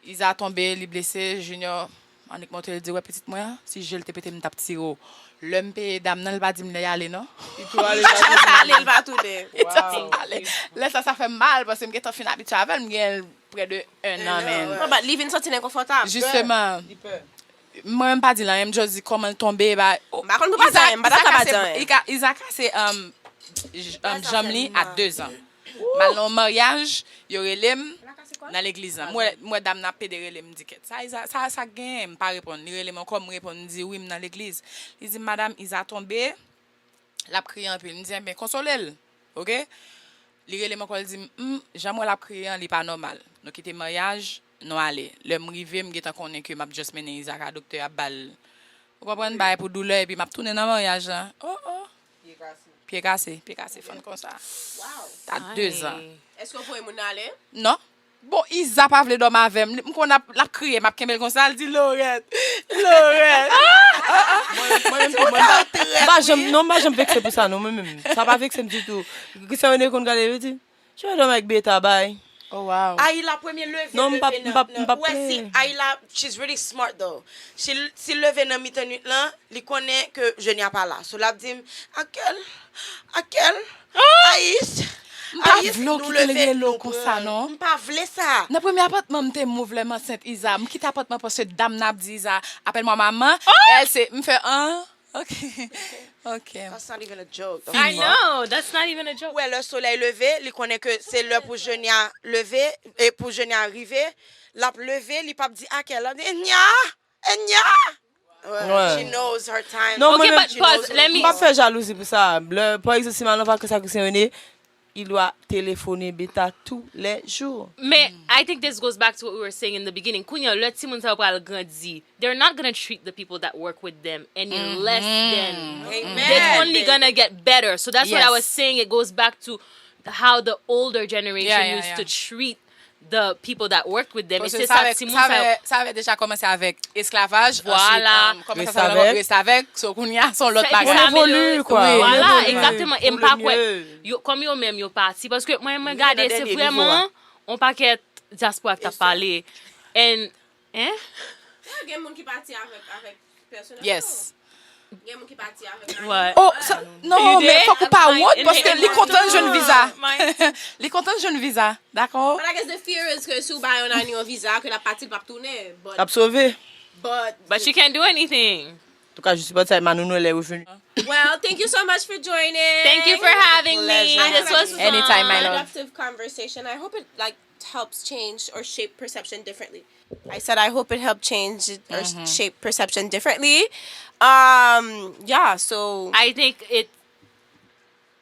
Iza tonbe, li blese, Junior annik montre l di, wè pitit mwen an, si je l te pete m, m t ap tire w. Lè m peye dam nan, l pa di m lè y ale non. Li tou ale, l pa tounen. Li tou ale, l pa tounen. Lè sa, sa fè m mal, paske m gentan fin abitye avè l, m gen prè de en an, men. Non, but li vin santi l enkonfòtab. Jisteman. Li pè. Mwen menm pa di l anyen, m just di kòman l tonbe, ba, oh, m pa konn pou pa di anyen, m pa ta ka pa di anyen. Iza kase, um, j-, um, janm li a dezan. M al nan yon maryaj, yo rele m nan legliz lan. M wè, m wè dam nan ap pede rele m, m di kèt. Sa, Iza, sa, sa k genyen? M pa reponn. Li rele m ankò, m reponn, m di wi, m nan legliz. Li di m, madanm, Iza tonbe, l ap kriye anpil. M di, enben, konsole l, oke? Li rele m ankò, li di m, hmm, jan m wè l ap kriye an, li pa nòmal. Nou kite maryaj, nou ale. Lè m rive, m gentan konnen ke m ap just mennen Iza ka doktè, ap ba l, ou konprann, bagay pou doulè, epi m ap tounen nan maryaj lan. Oh, oh. Pye kase. Pye kase, pye kase, fann konsa. Wow. A dezan. Èske w voye moun nan ale? Non. Bon, Iza pa vle dòmi avè m. M konn ap, l ap kriye, m ap kenbe l konsa, l di, Lorèt, Lorèt. Mwen, mwen menm tou, mwen pa, m pa janm, non, m pa janm vekse pou sa, non, mwen menm. Sa pa vekse m ditou. Christian René konn gade, li di, "Je vais dormir avec Beta, bye." Oh, wow. Ayla premye leve, non, m p ap, leve m p ap, nan, m p ap, ou wè si Ayla, she's really smart, though. Si, si leve nan mitan nwit lan, li konnen ke Jenia pa la. So, l ap di m, Akèl, Akèl, Ayis, Ayis, nou leve, nou pran. M pa vle w kite l rele w konsa, non. M pa vle sa. Nan premye apatman, m te move lè m ansent Iza. M kite apatman paske dam nan ap di Iza, appelle-moi maman. Elle, c'est, m fè, an, ok, ok. That's not even a joke. I know, that's not even a joke. Ou wè, lè solèy leve, li konnen ke se lè pou Jenia leve, e pou Jenia rive, l ap leve, li p ap di Akèl, l ap di, Enya! Enya! She knows her time. Non, mwen menm, m p ap fè jalouzi pou sa. Lè, pa egzanp, si m al nan vakans ak Christian René, il doit téléphoner Beta tous les jours. Men, I think this goes back to what we were saying in the beginning. Kounye a, lè timoun sa yo pral grandi, they're not gonna treat the people that work with them any less than. It's only gonna get better. So that's what I was saying. It goes back to how the older generation used to treat the people that worked with them. E se sa timoun sa yo. Sa vle deja kòmanse avèk esklavaj, answit, um, kòmanse avèk restavèk, so kounye a se yon lòt bagay. Sa evolye, kwa. Vwala, egzakteman. E m pa kwè, yo, kòm yo menm, yo pati. Paske mwen, mwen gade, se vrèman yon pakèt dyaspora k t ap pale. And, hein? Gen moun ki pati avèk, avèk pèsonaj yo. Yes. Gen moun ki pati avèk nani. What? Oh, sa, non, men fòk ou pa wont, paske li kontan jwenn viza. Li kontan jwenn viza, dakò? But I guess the fear is ke si w ba yon nani yon viza, ke l ap pati, l p ap tounen. L ap sove. But, but she can't do anything. Antouka, je supporte sa, Manou Noël est revenu. Well, thank you so much for joining. Thank you for having me. This was fun. Anytime, my love. Productive conversation. I hope it, like, helps change or shape perception differently. I said I hope it helped change or shape perception differently. Um, yeah, so I think it,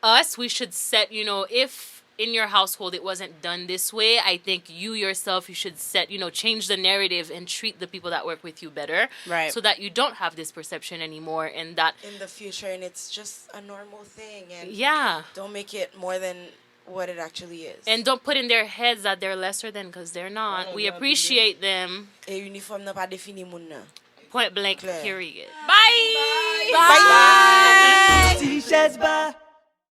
us, we should set, you know, if in your household it wasn't done this way, I think you yourself, you should set, you know, change the narrative and treat the people that work with you better, right, so that you don't have this perception anymore, and that in the future, and it's just a normal thing, and yeah, don't make it more than what it actually is. And don't put in their heads that they're lesser than, 'cause they're not. We appreciate them. E inifòm nan pa defini moun nan. Point blank, period. Bye! Bye! Bye! Ti chèz ba.